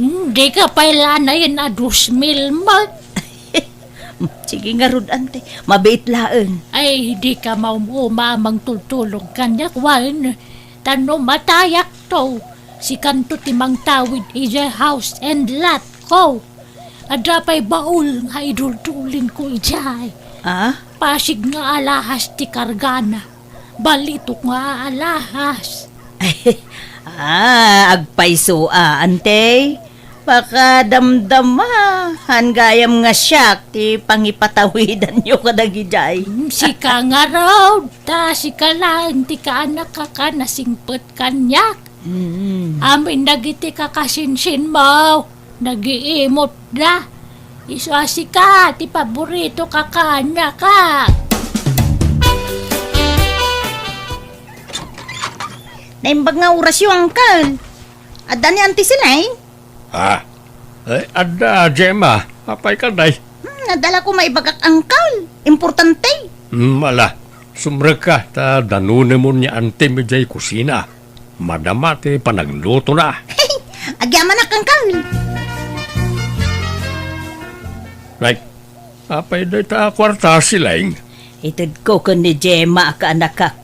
Hmm, dika pay lanayen a dos mil met. Sige ngarud, Antay. Mabiit laeng. Ay, dika maum-uma a mangtultulong kaniak wen. Ta no matayakto, sikanto ti mangtawid idiay house and lot ko. Adda pay baul nga iduldulinko idiay. Ah? Pasig nga alahas ti kargana. Balitok nga alahas. Ah, agpayso a, Antay. Pakadamdama, han gayam nga siak ti pangipatawidanyo kadagidiay. Mm, sika ngarud, ta sika laeng ti kaanakak a nasingpet kaniak. Mm. Amin dagiti kakasinsinmo, nagiimutda. Isu a sika ti paborito a kaanakak. Naimbag nga orasyo, Uncle. Adda ni Auntie Sileng? Ah, eh, adda, Gemma. Apay kadi? Hmm, adda la ko maibagak, Uncle. Importante. Hmm, ala, sumrekka, ta danunemon ni Auntie idiay kusina. Madama ti panaglutona. Agyamanak, Uncle. Nay, apay dayta a kuarta, Sileng? Itedko ken ni Gemma a kaanakak,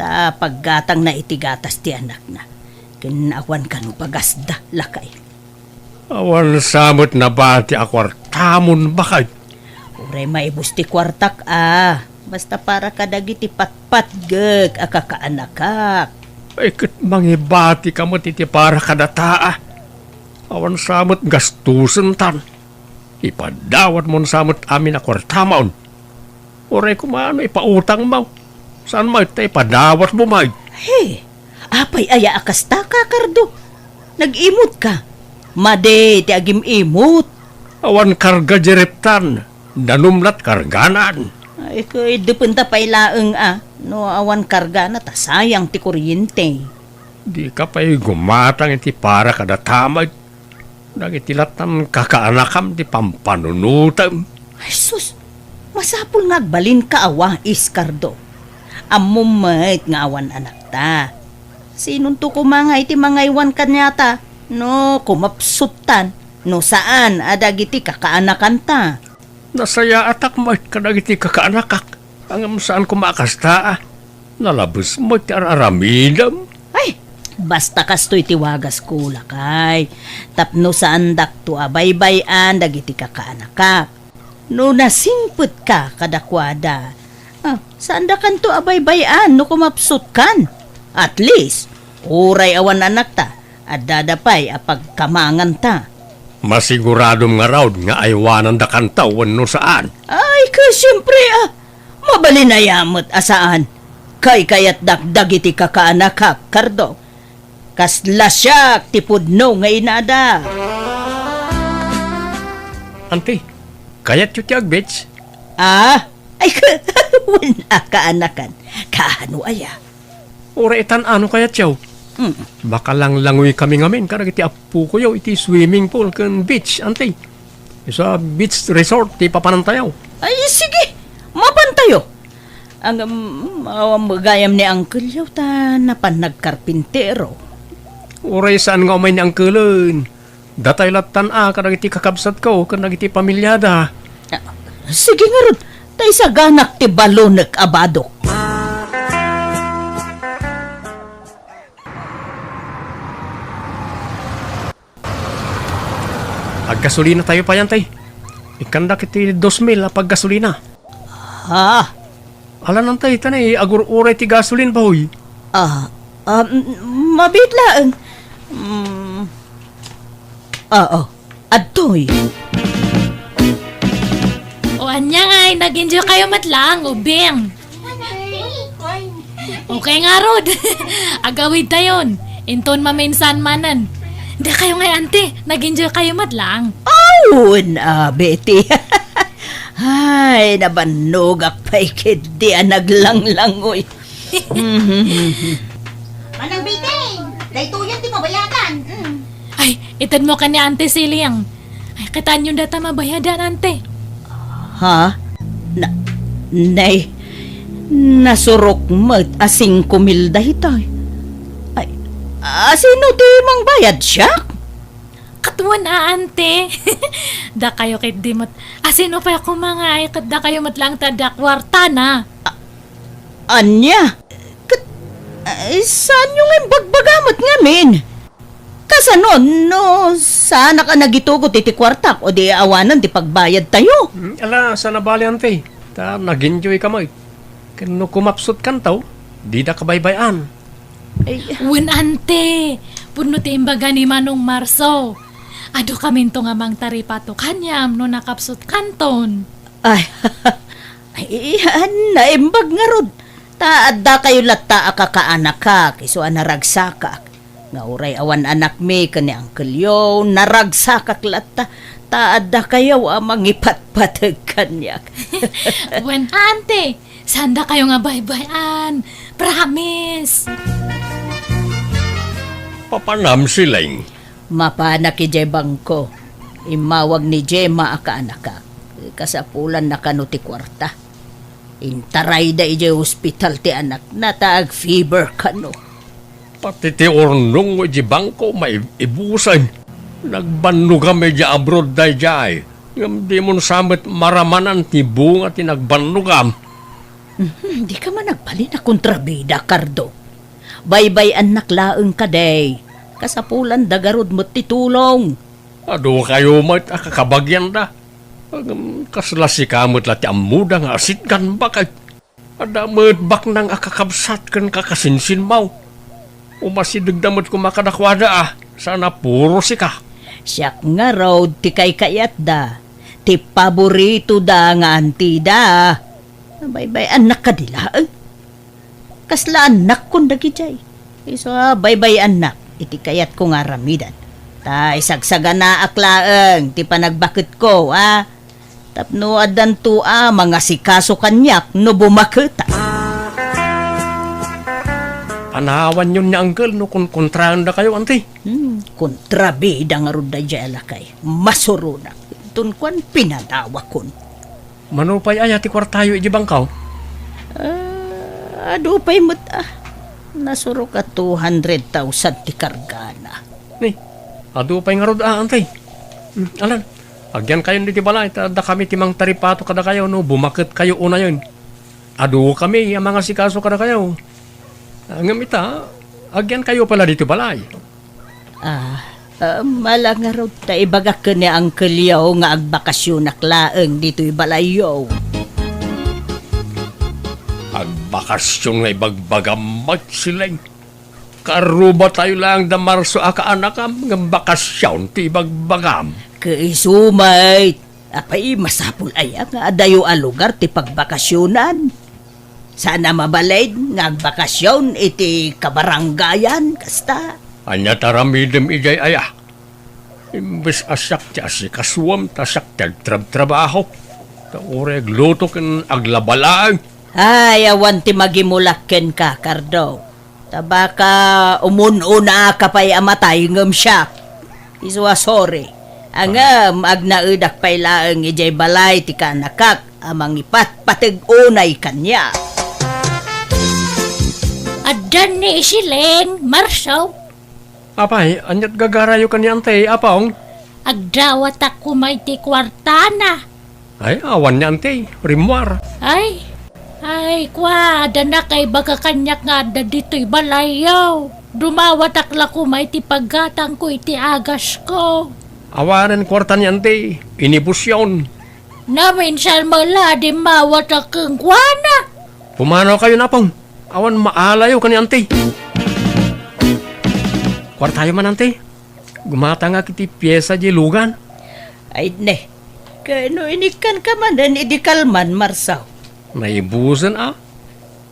ta paggatangna iti gatas ti anakna. Ken awan kano pagasda, lakay. Awan sa met nabati a kuartamon, baket. Uray maibus ti kuartak a, basta para kadagiti patpatgek a kakaanakak. Ay, ket mangibatika met iti para kadata a. Awan sa met gastusentan. Ipadawatmon sa met amin a kuartamon. Uray koma no ipautangmo. Saan met ta ipadawatmo met. He, apay aya a kasta, Kakardo? Nag-imutka. Madi ti agim-imut. Awan karga di reptan. Danum lat karganan. Ay, ket dependa pay laeng a. No awan kargana ta sayang ti kuryente. Dika pay gumatang iti para kadata met. Dagiti lattan kakaanakam ti pampanunotem. Ay sus, masapul nga agbalinka a wais, Kardo. Ammom met nga awan anakta. Sinonto koma nga iti mangaywan kaniata no kumapsuttan, no saan a dagiti kakaanakanta? Nasayaatak met kadagiti kakaanakak, ngem saan koma a kasta a. Nalabes met ti ar-aramidem. Ay, basta kastoy ti wagasko, lakay. Tapno saandakto a baybay-an dagiti kakaanakak. No nasingpetka kadakuada, ah, saandakanto a baybay-an no kumapsutkan. At least, uray awan anakta, addada pay a pagkamanganta. Masiguradom ngarud nga aywanandakanta wenno saan? Ay, ket siempre, ah, mabalin aya met a saan. Kaykayatdak dagiti kakaanakak, Kardo. Kasla siak ti pudno nga inada. Auntie, kayatyo ti ag-beach? Ah, ay, wen a kaanakan. Kaano aya? Uray itan-a no kayatyo. Mm. Makalanglangoy kami ngamin kadagiti appokoyo iti swimming pool ken beach, Auntie. Isu a beach resort ti papanantayo. Ay, sige, mapantayo. Ngem, awan met gayam ni Uncle-yo ta napan nagkarpintero. Uray saan nga umay ni Uncle-en. Datay lattan a kadagiti kakabsatko ken dagiti pamiliada. Ah, sige ngarud, ta isaganak ti balonek a badok. Aggasolinatayo pay, Auntie. Ikkandak iti dos mil a paggasolina. Ha? Alanantay, ta nay agur-uray ti gasolin, bahoy. Ah, ah, m-, mabiit laeng. Mm. Ah, oh. Adtoy. O ania ngay, nag-enjoy kayo met laeng, ubing? Okay ngarud. Agawid tayon. Inton maminsan manen. Dakayo ngay, ante, nag-enjoy kayo met laeng. Awan, ah, Betty. Ay, nabannogak pay ketdi a naglanglangoy. Manang Betty, daytoyen ti mabayadan. Mm. Ay, itedmo ken ni Ante Siling. Ay, kitaenyon data mabayadan, ante. Ha? Na, nay, nasurok met a singko mil daytoy. Ay, asino ti mangbayad, siak? Ket wen a, ante. Dakayo ketdi met. Asino pay a kumangay, ket dakayo met laeng ti adda kuartana. Ania? Ket, ay, saanyo nga imbagbaga met ngamin? Kasano no saanak a nagitugot iti kuartak o di awanan ti pagbayadtayo? Hmm, ala, saan a bale, ante. Ta nag-enjoy ka met. Ken no kumapsut kanto, dida kabaybay-an. Ay. Wen, ante, pudno ti imbaga ni Manong Marso. Adu kaminto nga mangtaripato kaniam no nakapsut kanton. Ay, ay, naimbag ngarud. Ta adda kayo latta a kakaanakak, isu a naragsakak. Nga uray awan anakmi ken ni Uncle Yo, naragsakak latta. Ta adda kayo a mangipatpateg kaniak. Wen, ante, sanda kayo nga baybay-an. Promise. Papanam, Siling. Mapanak idiay bangko. Immawag ni Gemma a kaanakak. Kasapulanna kano ti kuarta. Intarayda idiay ospital ti anakna ta ag-fever kano. Pati ti urnong idiay bangko maibusen. Nagbannogam idiay abroad daydiay. Ngem dimon sa met maramanan ti bunga ti nagbannogam. Mhm, dika man agbalin a kontrabida, Cardo. Baybay-annak laeng kadi. Kasapulanda garud met ti tulong. Adu kayo met a kakabagianda. Ngem kasla sika met la ti ammoda nga asitgan baket. Adda met baknang a kakabsat ken kakasinsinmaw. Umasidegda met koma kadakuada a, saan a puro sika. Siak ngarud ti kaykayatda, ti paboritoda nga antida. Baybay-annak kadi laeng. Kasla annakkon dagidiay. Isu a baybay-annak iti kayatko nga aramidan. Ta isagsaganaak laeng ti panagbaketko, a. Tapno addanto a mangasikaso kaniak no bumaketak. Panawanyon ni Uncle no konkontraendakayo, ante. Hmm, kontrabida ngarud daydiay a lakay. Masuronak. Inton kuan, pinanawakon. Mano pay aya ti kuartayo iti bangko? Ah, adu pay met, ah. Nasurok a two hundred thousand ti kargana. Ni, adu pay ngarud, ah, ante. Hmm, alan, agyankayon ditoy balay, ta adda kami ti mangtaripato kadakayo no bumaketkayo unayen. Adu kami a mangasikaso kadakayo. Ah, ngem ita, agyankayo pay la ditoy balay. Ah, ah, mala ngarud ta ibagak ken ni Uncle Yo nga agbakasyonak laeng ditoy balayyo. Agbakasyon nga ibagbagam met, Siling. Karrubatayo laeng da Marso a kaanakam, ngem bakasyon ti ibagbagam. Ket isu met, apay, masapul aya nga adayo a lugar ti pagbakasyonan? Saan a mabalin nga agbakasyon iti kabarangayan, kasta? Ania ti aramidem idiay aya? Imbes a siak ti asikasuem, ta siak ti agtrabtrabaho. Ta uray agluto ken aglaba laeng. Ay, awan ti magimulak kenka, Cardo. Ta baka umun-unaka pay a matay ngem siak. Isu a sorry. Ngem agnaedak pay laeng idiay balay ti kaanakak a mangipatpateg unay kaniak. Addan ni Siling, Marso. Apay, ania't gagarayo ken ni Ante, Apong? Agdawatak koma iti kuartana. Ay, awan ni Ante, rimmuar. Ay, ay, kua, adda nakaibaga kaniak nga adda ditoy balayyo. Dumawatak la koma iti paggatangko iti agasko. Awanen kuarta ni Ante, inibusyon. Naminsan met la a dimmawat kenkuana. Pumanaw kayo, Napong. Awan maalayo ken ni Auntie. Kuartayo man, Auntie. Gumatangak iti piesa diay lugan. Ay, ne. Kano inikkanka manen idi kalman, Marsaw? Naibusen a.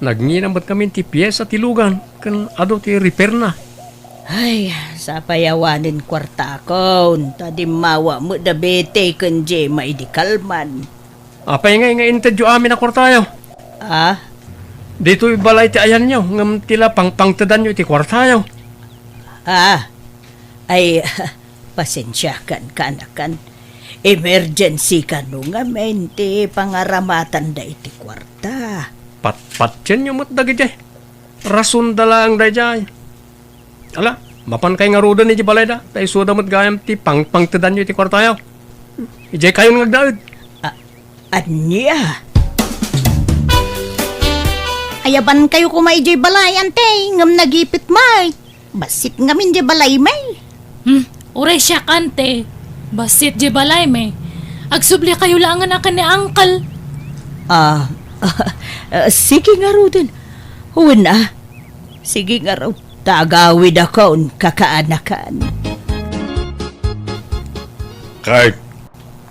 Nagngina met ngamin ti piesa ti lugan ken adu ti repairna. Ay, sapay awanen kuartakon, ta dimmawa met da Betty ken Gemma idi kalman. Apay ngay nga intedyo amin a kuartayo? Ah? Ditoy balay ti ayanyo, ngem ti la pangpangtedanyo iti kuartayo. Ah, ay, pasensiakan, kaanakan. Emergency kano ngamin ti pangaramatanda iti kuarta. Patpatienyo met dagiti. Rasonda laeng daydiay. Ala, mapankay ngaruden idiay balayda, ta isuda met gayam ti pangpangtedanyo iti kuartayo. Idiay kayon nga agdaed. A-, ania? Ayabankayo koma idiay balay, Auntie, ngem nagipit met. Bassit ngamin diay balaymi. Hmm, uray siak, Auntie. Bassit diay balaymi. Agsublikayo laengen a ken ni Uncle. Ah, ah, sige ngaruden. Wen a. Sige ngarud. Ta agawidakon, kakaanakan. Ket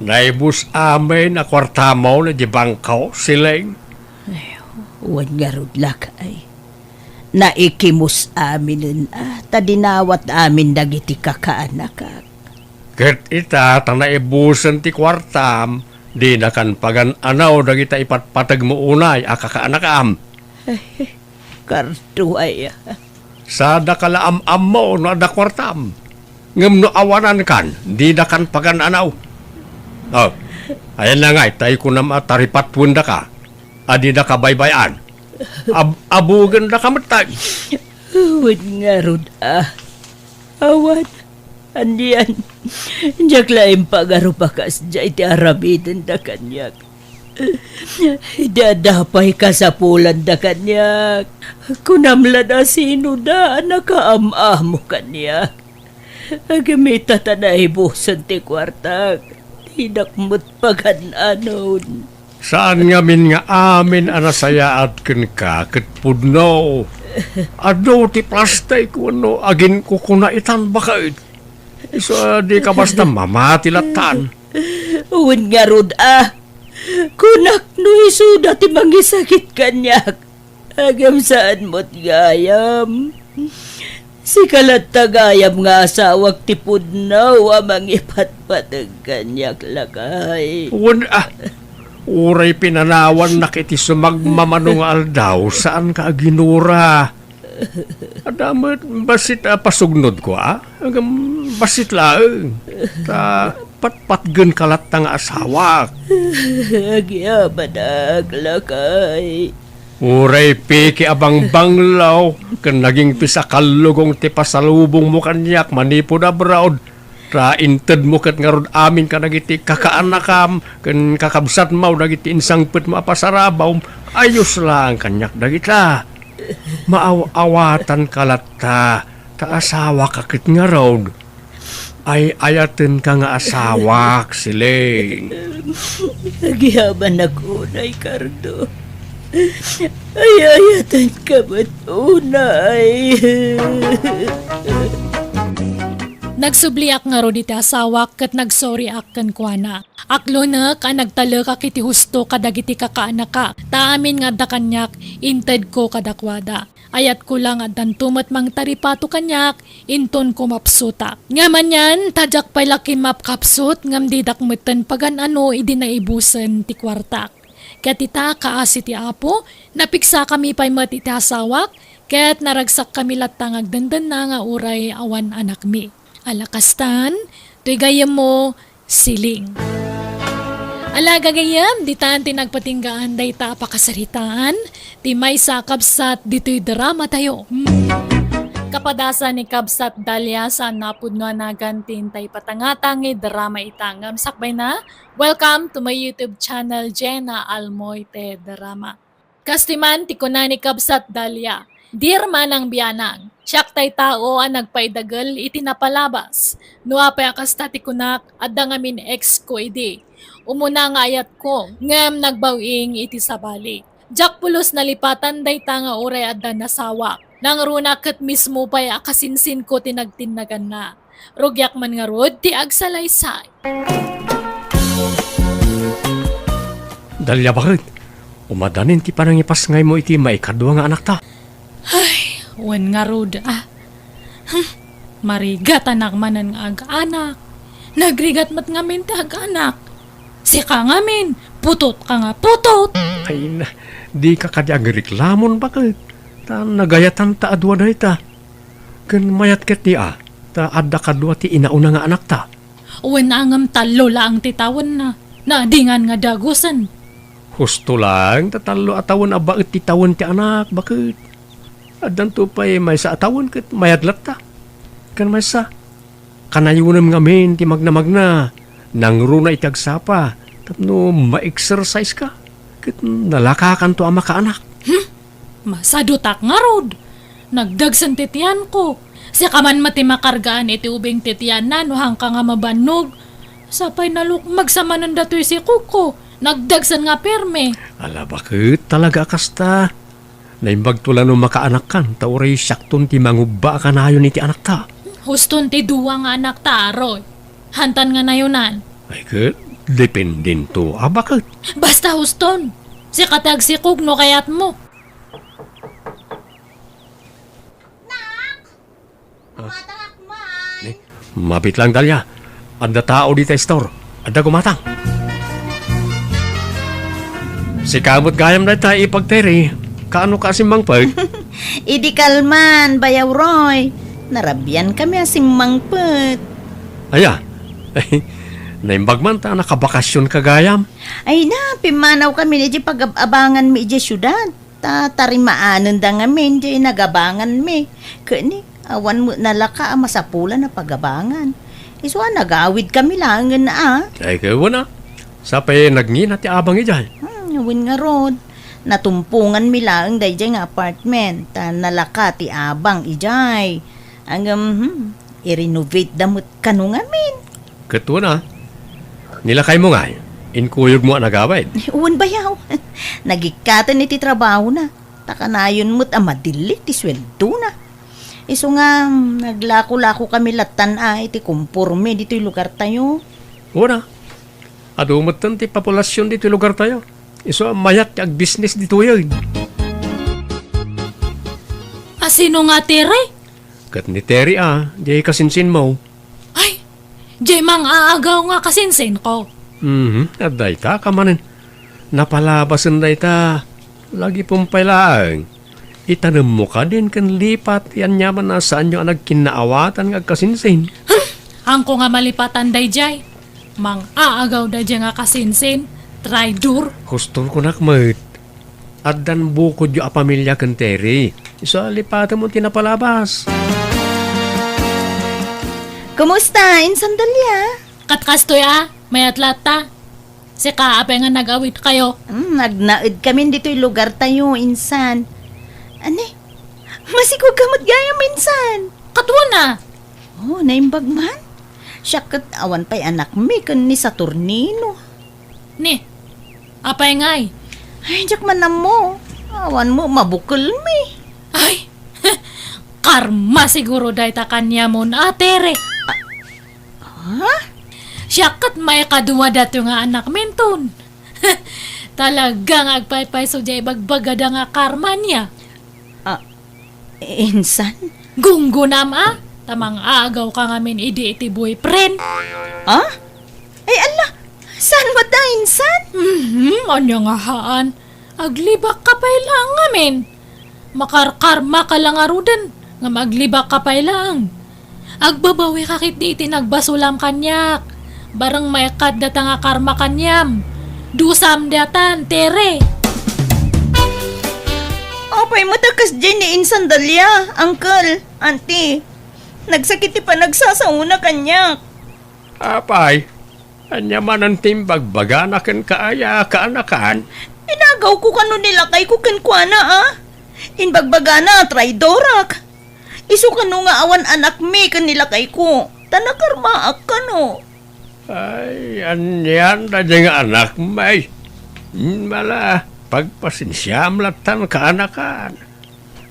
naibus amin a kuartamo idiay bangko, Siling? Ay, wen ngarud, lakay. Naikimus aminen a, ta dinawat amin dagiti kakaanakak. Ket ita, ta naibusen ti kuartam, dinakan pagan-anaw dagita ipatpategmo unay a kakaanakam. Kardo aya. Sadaka la am-ammo no adda kuartam. Ngem no awanankan, didakan pagan-anaw. Oh, ayan na ngay, tay kunam a taripatwendaka, a didaka baybay-an. Ab-, abugendaka met tay. Wen ngarud a. Awan. Anian, diak la impagarup a kasdiay ti aramidenda kaniak. Idi adda pay kasapulanda kaniak, kunam la a sinoda a nakaam-amo kaniak. Ngem ita ta naibusen ti kuartak, dinak met pagan-anon. Saan ngamin nga amin a nasayaat kenka ket pudno. Adu ti plastik wenno aginkukuna itan baket. Isu a dika basta mamati lattan. Wen ngarud a, kunak no isuda ti mangisakit kaniak. Ngem saan met gayam. Sika latta gayam nga asawak ti pudno a mangipatpateg kaniak, lakay. Wen a, uray pinanawannak iti sumagmamano nga aldaw, saanka a ginura. Adda met bassit a pasugnodko, a? Ngem bassit laeng. Ta patpatgenka latta nga asawak. Agyamanak, lakay. Uray piki a bangbanglo ken nagingpis a kallugong ti pasalubongmo kaniak manipud abroad, ta intedmo ket ngarud amin kadagiti kakaanakam ken kakabsatmo dagiti insangpetmo a pasarabawm, ayos laeng kaniak dagita. Maaw-awatanka latta, ta asawaka ket ngarud. Ay-ayatenka nga asawak, Siling. Agyamanak unay, Cardo. Ay-ayatenka met unay. Nagsubliak ngarud iti asawak ket nagsorryak kenkuana. Aklonek a nagtalekak iti husto kadagiti kakaanaka, ta amin nga adda kaniak, intedko kadakuada. Ayatko la nga addanto met mangtaripato kaniak inton kumapsutak. Ngem anian, ta diak pay la kimmapkapsut ngem didak metten pagan-ano idi naibusen ti kuartak. Ket ita, kaasi ti Apo, napigsakami pay met iti asawak, ket naragsakkami latta nga agdendenna nga uray awan anakmi. Ala kastan, toy gayyemmo, Siling. Ala, gagayyem, ditan ti nagpatinggaan dayta a pakasaritaan ti maysa a kabsat ditoy drama tayo. Hmm. Kapadasan ni Kabsat Dalia, saan napudno a nagan ti intay patangata nga drama ita. Ngem sakbayna, welcome to my YouTube channel, Jenna Almoite Drama. Kastoy man ti kuna ni Kabsat Dalia, Dear Manang Bianang, Siak tay tao a nagpaidagel iti napalabas. No apay a kasta ti kunak, adda ngamin ex ko idi. Umuna nga ayatko, ngem nagbaw-ing iti sabali. Diak pulos nalipatan dayta nga uray adda nasawak. Nangruna ket mismo pay a kasinsinko ti nagtinnaganna. Rugiak man ngarud ti agsalaysay. Dalia, baket, umadanin ti panangipasngaymo iti maikadua nga anakta? Ay, wen ngarud, ah. Hmm, marigatanak manen nga ag-anak. Nagrigat met ngamin ti ag-anak. Sika ngamin, putot ka nga putot. Ay na, dika kadi agreklamon, baket. Ta nagayatan ta a dua dayta. Ken mayat ketdi a, ta adda kadua ti inauna nga anakta. Wen a ngem tallo laeng ti tawenna. Naadingan nga dagusen. Husto laeng ta tallo a tawen a baet ti tawen ti anak, baket. Addanto pay maysa a tawen ket mayat latta. Ken maysa, kanayonem ngamin ti magnamagna, nangruna iti agsapa, tapno ma-exercise ka, ket nalakakanto a makaanak. Hmm? Masadutak ngarud. Nagdagsen ti tianko. Sika man met ti makargaan iti ubing ti tianna no haanka nga mabannog. Sapay nalukmeg sa manen datoy sikogko. Nagdagsen nga perme. Ala, baket talaga a kasta. Naimbagto la no makaanakkan, ta uray siakton ti mangubba a kanayon iti anakta. Huston ti dua nga anakta, Aroy. Hantan nga nayonan. Ay, ket dependento a baket. Basta huston. Sika ti agsikog no kayatmo. Nak! Ah. Matangak man. Ni, mabit lang, Dalia. Adda tao dita store. Adda gumatang. Sika met gayam dayta ipagteri. Kaano ka simmangpet? Idi kalman, Bayaw Roy. Narabian kami a simmangpet. Aya. Naimbag man ta nakabakasyon ka gayam. Ay na, pimmanaw kami iti pagab-abangan mi iti siudad. Ta tarimaanenda ngamin diay nagabanganmi. Ket ni, awan met nalaka a masapulan a pagabangan. Isu a nagawid kami laengen a. Ay, ket wen a. Sapay nagngina ti abang idiay. Hmm, wen ngarud. Natumponganmi laeng daydiay nga apartment, ta nalaka ti abang idiay. Ngem, hmm, i-renovate da met kano ngamin. Ket wen a, ni lakaymo ngay, inkuyogmo a nagawid? Wen, bayaw. Nagikkaten iti trabahona, ta kanayon met a madilli ti sueldona. Isu nga, mm, naglako-lako kami lattan a iti kompormi ditoy lugartayo. Wen a, adu metten ti populasion ditoy lugartayo. Isu a mayat ti agbisnis ditoyen. A sino nga Tere? Ket ni Terry a, diay kasinsinmo. Ay, diay mang-aagaw nga kasinsinko. Mhm, adda ita ka manen. Napalabasen dayta. Lagipem pay laeng. Itanemmo kadin ken lipat ti aniaman a saanyo a nagkinnaawatan nga agkasinsin. Hmm, haanko nga malipatan daydiay. Mang-aagaw daydiay nga kasinsin, traidor. Huston kunak met. Addan bukodyo a pamilia ken Terry. Isu a lipatemmo ti napalabas. Kumusta, Insan Dalia? Ket kastoy a, mayat latta. Sika, apay nga nag-awidkayo? Hmm, nagnaed kamin ditoy lugartayo, Insan. Ani? Masikog ka met gayam, Insan? Ket wen a. Oh, naimbag man? Siak ket awan pay anakmi ken ni Saturnino. Ni, apay ngay? Ay, diak man ammo. Awan met mabukelmi. Ay, karma siguro dayta kaniamon a Tere. Ha? Siak ket maikadua datoy nga anakminton. Talaga nga agpaypayso diay ibagbagada nga karma nia. Ah, Insan? Gunggonam a, ta mang-aagaw ka ngamin idi iti boyfriend. Ah? Ay, ala, saan met a, Insan? Mhm, ania nga haan? Aglibak ka pay laeng ngamin. Makarkarma ka la ngaruden, ngem aglibak ka pay laeng. Agbabawi ka ketdi iti nagbasolam kaniak. Bareng maikkat data nga karma kaniam. Dusam datan, Tere. Apay met a kasdiay ni Insan Dalia, Uncle, Auntie? Nagsakit ti panagsasaona kaniak. Apay, ania manen ti imbagbagana kenka aya a kaanakan? Inagawko kano ni lakayko kenkuana a. Imbagbagana a traidorak. Isu kano nga awan anakmi ken ni lakayko, ta nakarmaak kano. Ay, anian daydiay nga anakmi? Hmm, ala, pagpasensiam lattan, kaanakan.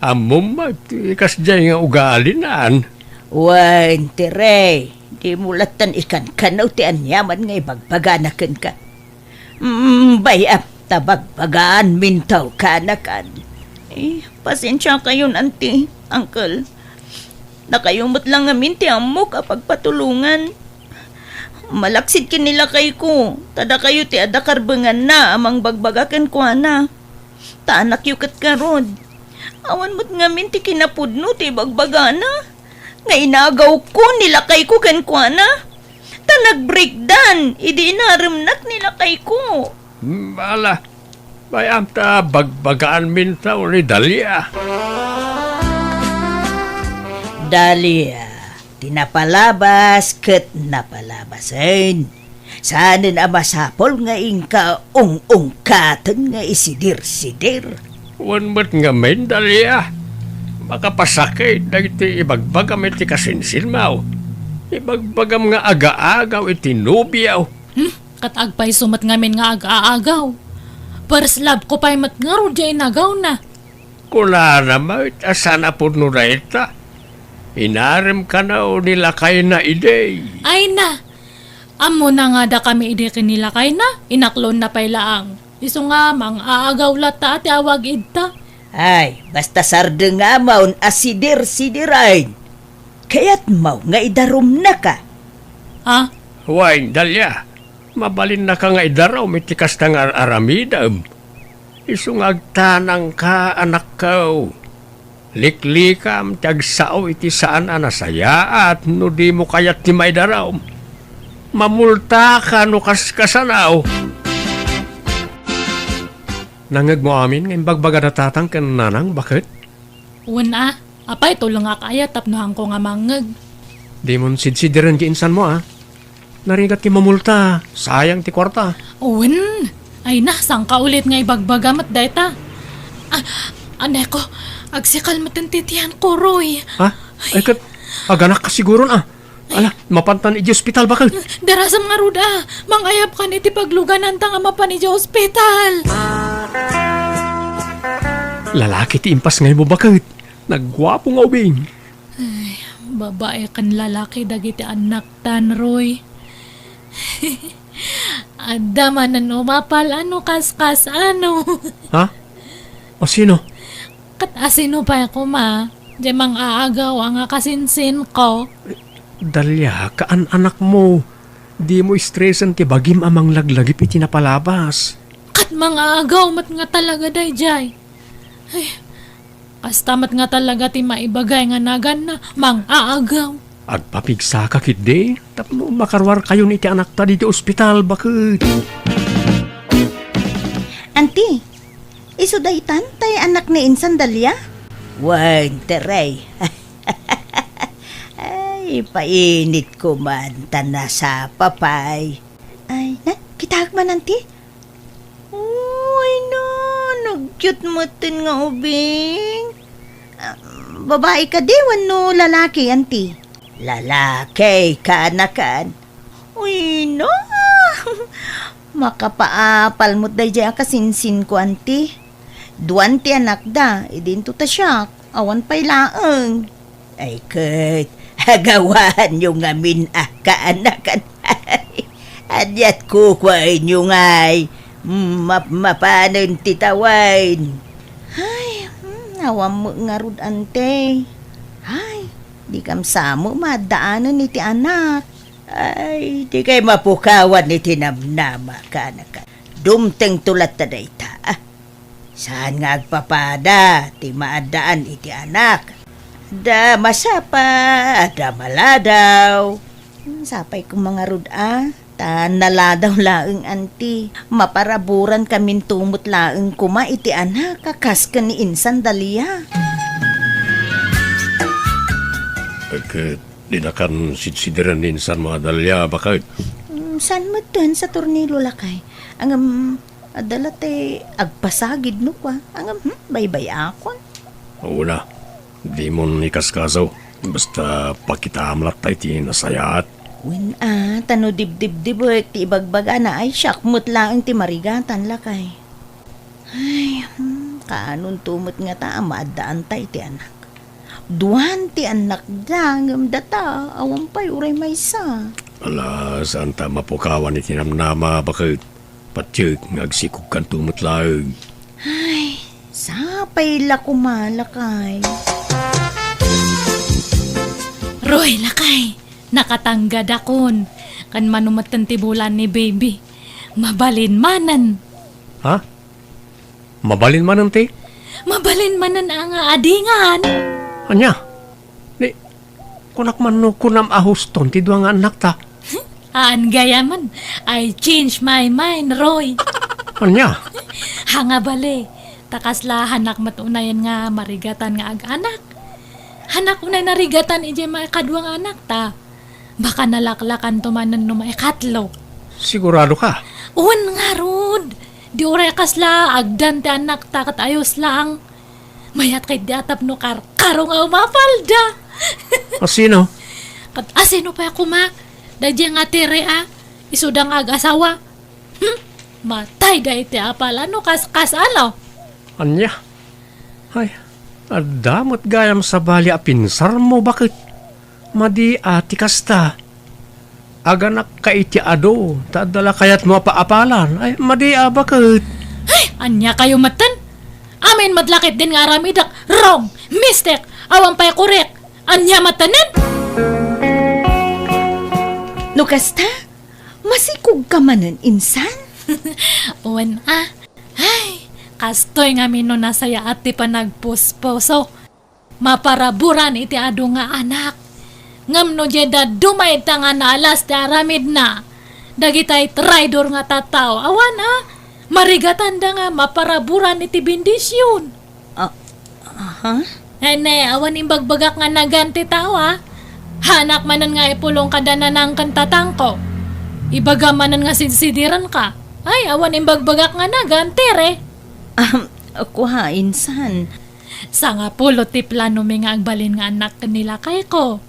Ammom met ti kasdiay nga ugalinan. Wen, Tere, dimo lattan ikankanaw ti aniaman nga ibagbagana kenka. Mm, bay-am ta bagbagaanminto, kaanakan. Eh, pasensiakayon, Auntie, Uncle. Dakayo met la ngamin ti ammok a pagpatulongan. Malaksid ken ni lakayko, ta dakayo ti adda karbenganna a mangbagbaga kenkuana. Ta anakyo ket ngarud. Awan met ngamin ti kinapudno ti ibagbagana nga inagawko ni lakayko kenkuana. Ta nagbreakdan idi inaremnak ni lakayko. Hmm, ala, bay-am ta bagbagaanminto ni Dalia. Dalia, ti napalabas ket napalabasen. Saanen a masapul nga inka ung-ungkaten nga isidir-sidir. Wen met ngamin, Dalia, makapasakit dagiti ibagbagam iti kasinsinmo. Ibagbagam nga agaagaw iti nobiaw. Hmm, ket agpayso met ngamin nga agaagaw. First love ko pay met ngarud diay inagawna. Kunana met a saan a pudno dayta. Inarem kano ni lakayna idi. Ay na! Ammona nga dakami idi ken ni lakayna, inaklonna pay laeng. Isu nga mang-aagaw latta ti awag idta. Ay, basta sardengam a sidir-sidiren. Kayatmo nga idarumnaka? Ha? Wen, Dalia, mabalinnaka nga idarum iti kasta nga ar-aramidem. Isu nga agtanangka, anakko. Liklikam ti agsao iti saan a nasayaat no dimo kayat ti maidarum. Mamultaka no kaskasano. Nangngegmo amin nga imbagbagada tatang ken nanang, baket? Wen a, apay tulongak aya tapno haanko nga mangngeg? Dimon sidsidiren ti insanmo a. Narigat ti mamulta, sayang ti kuarta. Wen, ay na, sangka ulit nga ibagbaga met dayta. Ah, aneko, agsikal met ti tiyanko, Roy. Ha? Ay, ket, aganakka siguron a. Ala, mapantan iti ospital, baket. Darasam ngarud a, mangayabkan iti paglugananta nga mapan iti ospital. Lalaki ti impas nga imo, baket. Nagguapo nga ubing. Ay, babai ken lalaki dagiti annaktan, Roy. Adda manen umapal a no kaskas-ano. Ha? Asino? Ket asino pay koma, diay mang-aagaw a nga kasinsinko? Dalia, kaan-anakmo. Dimo istresen ti bagim a manglaglagip iti napalabas. Ket mang-aagaw met nga talaga daydiay. Ay, kasta met nga talaga ti maibagay nga naganna, mang-aagaw. Agpapigsaka ketdi tapno makaruarkayon iti anakta ditoy ospital, baket. Anti, isu daytan tay anak ni insan Dalia? Wen, Tere. Ay, painit ko man, ta nasapa pay. Ay, na, kitaek man, Anti. Uy, no, nagcute metten nga ubing. Ah, babai kadi wenno lalaki, Anti? Lalaki, kaanakan. Uy, no. Makapaapal met daydiay a kasinsinko, Anti. Duan ti anakda, idinto ta siak, awan pay laeng. Ay ket, agawanyo ngamin a kaanakan. Aniat kukuaenyo ngay, map-, mapanen ti tawen. Ay, hmm, awan met ngarud, Ante. Ay, dikam sa met maaddaanen iti anak. Ay, dikay mapukawan iti namnama, kaanakan. Dumtengto latta dayta, ah. Saan nga agpapada ti maaddaan iti anak? Adda masapa, adda maladaw. Hmm, sapay koma ngarud a, ta naladaw laeng, Anti. Maparaburan kaminto met laeng koma iti anak a kas ken ni insan Dalia. Ket dinakan sidsidiren ni insan nga Dalia, baket? Hmm, saan metten sa tornilo, lakay? Ngem, adda la ti agpasagid no kua. Ngem, hmm, baybay-akon. Una, Dimon ikaskaso. Basta pakitaam latta iti nasayaat. Wen a, ta no dibdibdibek ti ibagbagana ay siak met laeng ti marigatan, lakay. Ay, hmm, kaanonto met ngata a maaddaanta iti anak. Duan ti annakda, ngem data, awan pay uray maysa. Ala, saanta a mapukawan iti namnama, baket. Patiek nga agsikogkanto met laeng. Ay, sapay la koma, lakay. Roy, lakay, nakatanggad akon. Kan mano metten ti bulan ni baby. Mabalin manen. Ha? Mabalin manen ti? Mabalin manen a nga adingan. Ania? Ni, kunak man no kunam a huston ti dua nga annakta. Aan gayamen, I change my mind, Roy. Ania? Ha nga bale, ta kasla hanak met unayen nga marigatan nga ag-anak. Hanak unay narigatan idiay maikadua nga anakta. Baka nalaklakanto manen no maikatlo. Sigurado ka? Wen ngarud. Di uray kasla agdan ti annakta ket ayos lang. Mayat ket di a tapno karkaro nga umapalda. Asino? Ket asino pay a koma? Daydiay nga Tere a, isuda nga ag-asawa. Hmm, matayda iti apal a no kas-, kasano? Ania? Ay, adda met gayam sabali a pinsarmo, baket. Madi a ti kasta. Aganakka iti adu, ta adda la kayatmo a paapalan. Ay, madi a, baket. Ay, ania kayo metten? Amin met la ketdin nga aramidek, wrong, mistake, awan pay korek. Ania mettenen? No kasta, masikogka manen, insan? Wen a. Ay, kastoy ngamin no nasayaat ti panagpuspuso. Maparaburan iti adu nga anak. Ngem no diay dadduma ita nga naalas ti aramidna, dagitay traidor nga tattao, awan a, marigatanda nga maparaburan iti bendision. Ah, aha? Ene, awan imbagbagak nga nagan ti tao, a. Hanak manen nga ipulong kada nanang ken tatangko. Ibaga manen nga sidsidirenka. Ay, awan imbagbagak nga nagan, Tere. Ahem, kua, insan. Sangapulo ti planomi nga agbalin nga annak ken ni lakayko.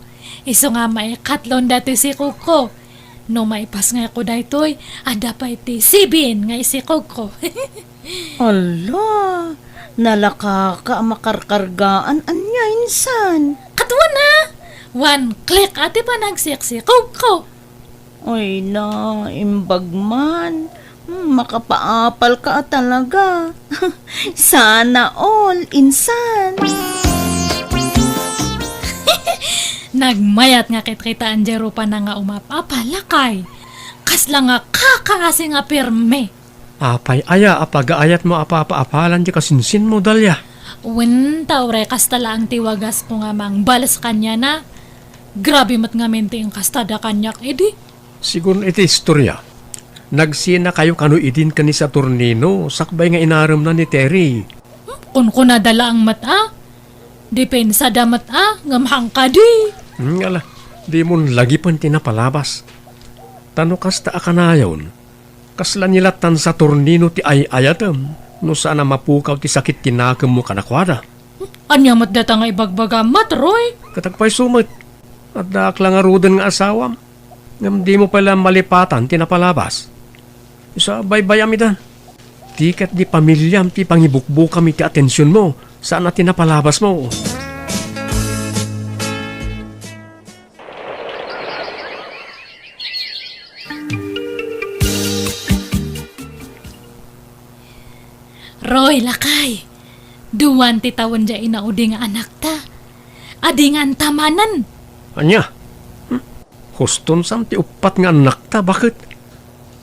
Isu nga maikatlon datoy sikogko. No maipasngayko daytoy, adda pay ti sibin nga isikogko. Ala, nalakaka a makarkargaan ania insan? Kaduana, one click a ti panagsiksikogko. Ay na, imbag man. Hmm, makapaapal ka a talaga. Sana all, insan. Nagmayat nga kitkitaen diay rupana nga umap-apal, lakay. Kasla nga kakaasi nga pirmi. Apay aya a pagaayatmo a papaapalan ti kasinsinmo, Dalia? Wen, ta uray kasta laeng ti wagasmo nga mangbales kaniana. Grabe met ngamin ti inkastada kaniak idi. Sigun iti istoria, nagsinakayo kano idin ken ni Saturnino sakbay nga inaremna ni Terry. Hmm, kunkunada laeng met a. Dipensada met a, ngem hangkadi. Hmm, ala, dimon lagipen ti napalabas. Ta no kasta a kanayon, kasla ni lattan Saturnino ti ay-ayatem no saan a mapukaw ti sakit ti nakemmo kadakuada. Ania met data nga ibagbagam met, Roy? Ket agpayso met, addaak la ngaruden nga asawam, ngem dimo pay la malipatan ti napalabas. Isu a baybayam ida. Ti ket di pamiliam ti pangibukbukam iti atensionmo, saan a ti napalabasmo. Roy, lakay, duan ti tawen diay inaudi nga anakta. Adinganta manen. Ania? Hmm? Huston san ti uppat nga annakta, baket?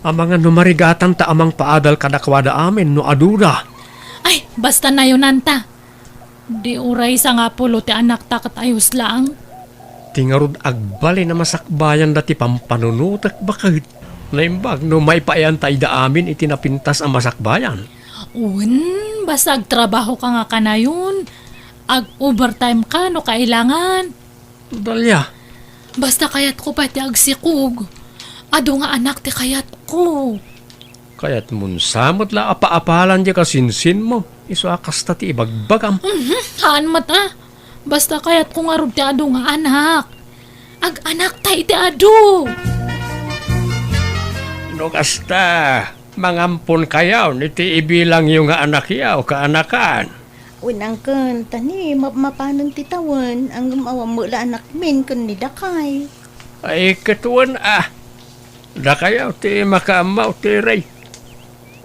Amangan no marigatanta a mangpaadal kadakuada amin no aduda. Ay, basta nayonanta. Di uray sangapulo ti anakta ket ayos laeng. Ti ngarud agbalin a masakbayanda ti pampanunotek, baket. Naimbag no maipaayanta ida amin iti napintas a masakbayan. Wen, basta agtrabahoka nga kanayon. Ag-overtime ka no kailangan. Dalia. Basta kayatko pay ti agsikog. Adu nga anak ti kayatko. Kayatmon sa met la a paapalan diay kasinsinmo, isu a kasta ti ibagbagam. Mhm, haan met a. Basta kayatko ngarud ti adu nga anak. Ag-anakta iti adu. No kasta, mangamponkayo iti ibilangyo nga anakyo, kaanakan. Wen, uncle, ta ni mapmapanen ti tawen, ngem awan met la anakmin ken ni dakay. Ay, ket wen a, dakayo ti makaammo ti rey.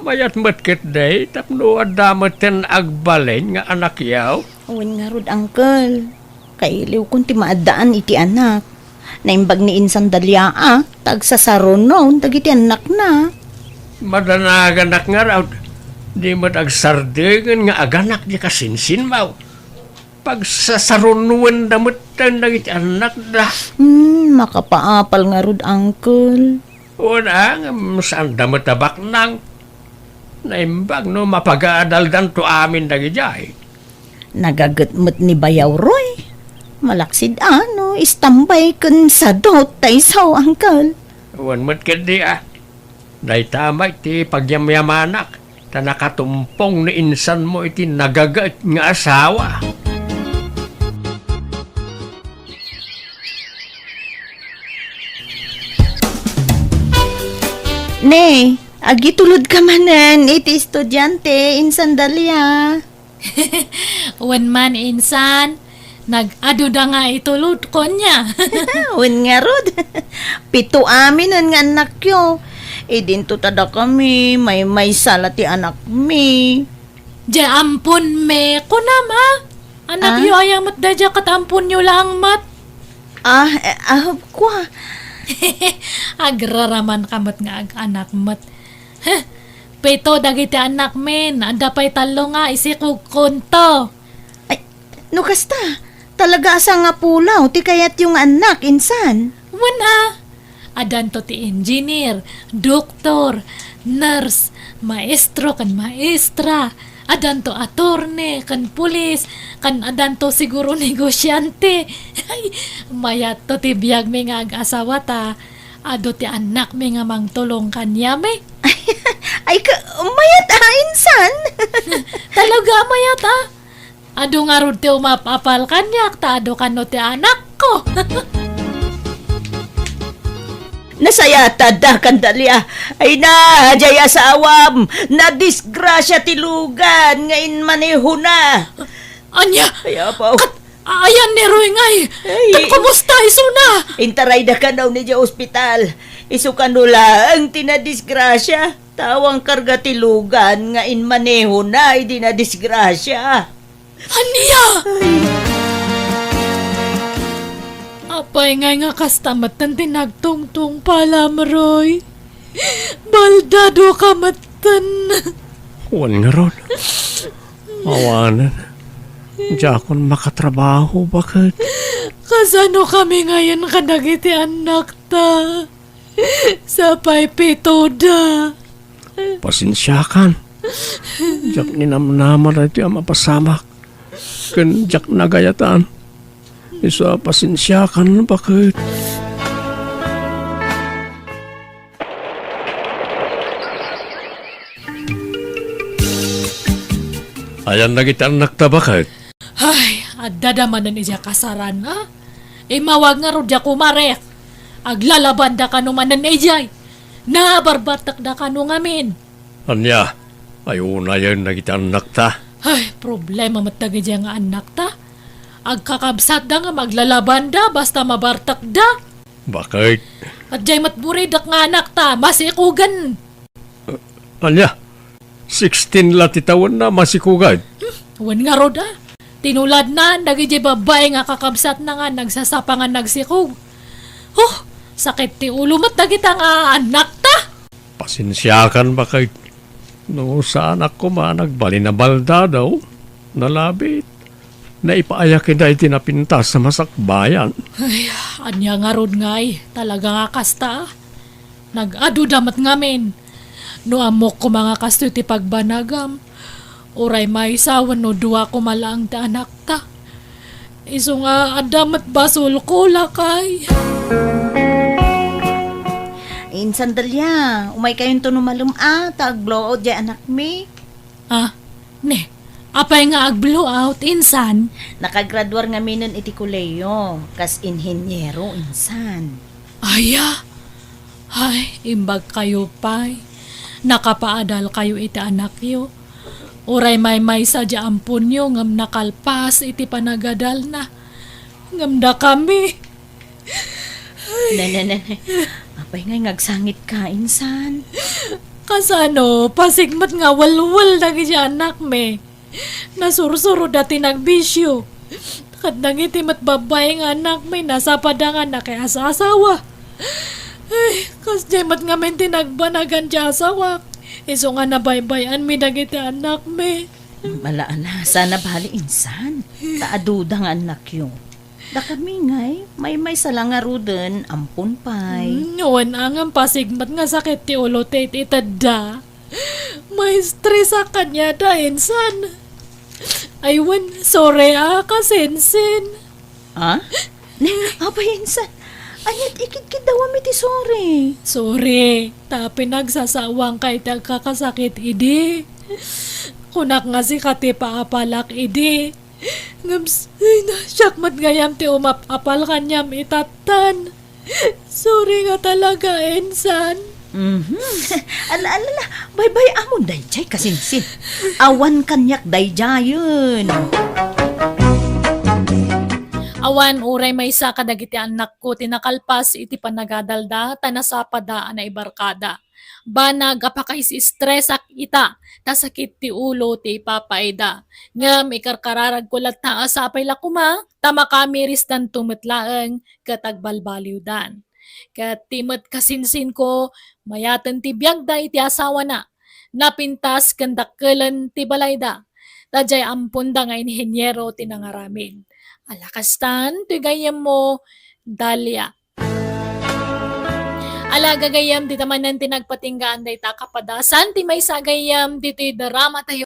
Mayat met ketdi tapno adda metten agbalin nga anakyo. Wen ngarud, uncle. Kailiwkon ti maaddaan iti anak. Naimbag ni Insan Dalia a, ta agsasarunon dagiti annakna. Madanaganak ngarud, di met agsardengen nga aganak di kasinsinmaw. Pagsasarunoenda metten dagiti annakda. Hmm, makapaapal ngarud, uncle. Wen a, ngem saanda met a baknang. Naimbag no mapagaadaldanto amin dagidiay. Nagaget met ni Bayaw Roy. Malaksid a no istambay ken sadot ta isu, uncle. Wen met ketdi a. Dayta met ti pagyamyamanak, ta nakatumpong ni insanmo iti nagaget nga asawa. Ne, agitulodka manen iti estudiante, Insan Dalia. Wen man, insan, nag-aduda nga itulodko nia. Wen ngarud, pito aminen nga annakyo. Idinto ta dakami, maymaysa la ti anakmi. Diay amponmi, kunam a? Anakyo aya met daydiay ket amponyo laeng met? Ah, eh, ah, kua. Agraramanka met nga ag-anak met. Heh, pito dagiti annakmin, adda pay tallo nga isikogkonto. Ay, no kasta, talaga a sangapulaw ti kayatyo nga annak, insan? Wen a, adanto ti engineer, doktor, nurse, maestro ken maestra, adanto attorney ken pulis, ken adanto siguro negosiante. Ay, mayatto ti biagmi nga ag-asawa ta adu ti annakmi nga mangtulong kaniami. Ay, ka, mayat a, insan? Talaga, mayat a. Adu ngarud ti umap-apal kaniak, ta adu kano ti anakko. Nasayaat ta addakan, Dalia. Ay na, diay asawam, nadisgrasia ti lugan nga inmanehona. Ania? Ay, apo. Kat-, ayan ni Roy ngay. Ay. Kat kumusta isuna? Intarayda kano idiay ospital. Isu kano laeng ti nadisgrasia. Ta awan karga ti lugan nga inmanehona idi nadisgrasia. Ania? Ay. Apay ngay nga kasta metten ti nagtungtungpalam, Roy? Baldadoka metten. Wen ngarud. Awanen. Diakon makatrabaho, baket. Kasano kami ngayen kadagiti annakta? Sapay pitoda. Pasensiakan. Diak ninamnama daytoy a mapasamak. Ken diak nagayatan. Isu a pasensiakan, baket. Ayan dagiti annakta, baket. Ay, addada manen idiay kasaran, a? Immawag ngarud diay kumarek. Aglalabanda kano manen idiay. Nabarbartekda kano ngamin. Ania, ay unayen dagiti annakta? Ay, problema met dagidiay nga annakta. Agkakabsatda ngem aglalabanda basta mabartekda. Baket? Adjay met buridek nga anakta, masikogen. Ania? Sixteen la ti tawenna, masikogen? Hmm, wen ngarud a. Tinuladna dagidiay babbai nga kakabsatna nga nagsasapa nga nagsikog. Huh, sakit ti ulo met dagita nga annakta. Pasensiakan, baket. No saanak koma nagbalin a baldado, nalabit. Naipaaya kida iti napintas a masakbayan. Ay, ania ngarud ngay, talaga nga kasta. Nag-aduda met ngamin. No ammok koma nga kastoy ti pagbanagam, uray maysa wenno dua koma laeng ti anakta. Isu nga adda met basolko, lakay. Insan Dalia, umaykayonto no malem a, ta agblowout diay anakmi. Ah, ne, Apay nga ag-blowout, insan? Nakagraduar ngaminen iti kolehiyo, kas inheniero, insan. Aya? Ay, imbag kayo pay. Nakapaadal kayo iti anakyo. Uray maymaysa di amponyo ngem nakalpas iti panagadalna. Ngem dakami. Ne, ne, ne, ne. Apay ngay nga agsangit ka, insan? Kasano, pasig met nga welwel dagiti anakmi. Nasursuroda ti nagbisio. Ket dagiti met babbai nga anakmi, nasapada nga nakiasasawa. Ay, kasdiay met ngamin ti nagbanagan ti asawak. Isu nga nabaybay-anmi dagiti anakmi. Ala, ala, saan a bali, insan. Ta aduda nga annakyo. Dakami ngay, maymaysa la ngaruden, ampon pay. Hmm, wen a ngem pasig met nga sakit ti ulo ti itedda. Maistresak kaniada, insan. Ay, wen, sorry a, kasinsin. Ah? Ne, apay, insan. Ania't ikidkiddawam iti sorry? Sorry, ta pinagsasawangka iti agkakasakit idi. Kunak nga sika ti paapalak idi. Ngem s-, ay, na, siak met gayam ti umap-apal kaniam itattan. Sorry nga talaga, insan. Mhm. Ala, ala, ala. Baybay-amon daydiay, kasinsin. Awan kaniak daydiayen. Awan uray maysa kadagiti annakko ti nakalpas iti panagadalda ta nasapada a naibarkada. Banag a pakaisistresak ita, ta sakit ti ulo ti ipapaayda. Ngem ikarkararagko latta a sapay la koma, ta makamirisdanto met laeng ket agbalbaliwdan. Ket ti met kasinsinko, mayaten ti biagda iti asawana. Napintas ken dakkelen ti balayda. Ta diay amponda nga inheniero ti nangaramid. Ala kastan, ti gayyemmo, Dalia. Ala, gagayyem, dita manen ti nagpatinggaan dayta a kapadasan ti maysa a gayyem ditoy drama tayo.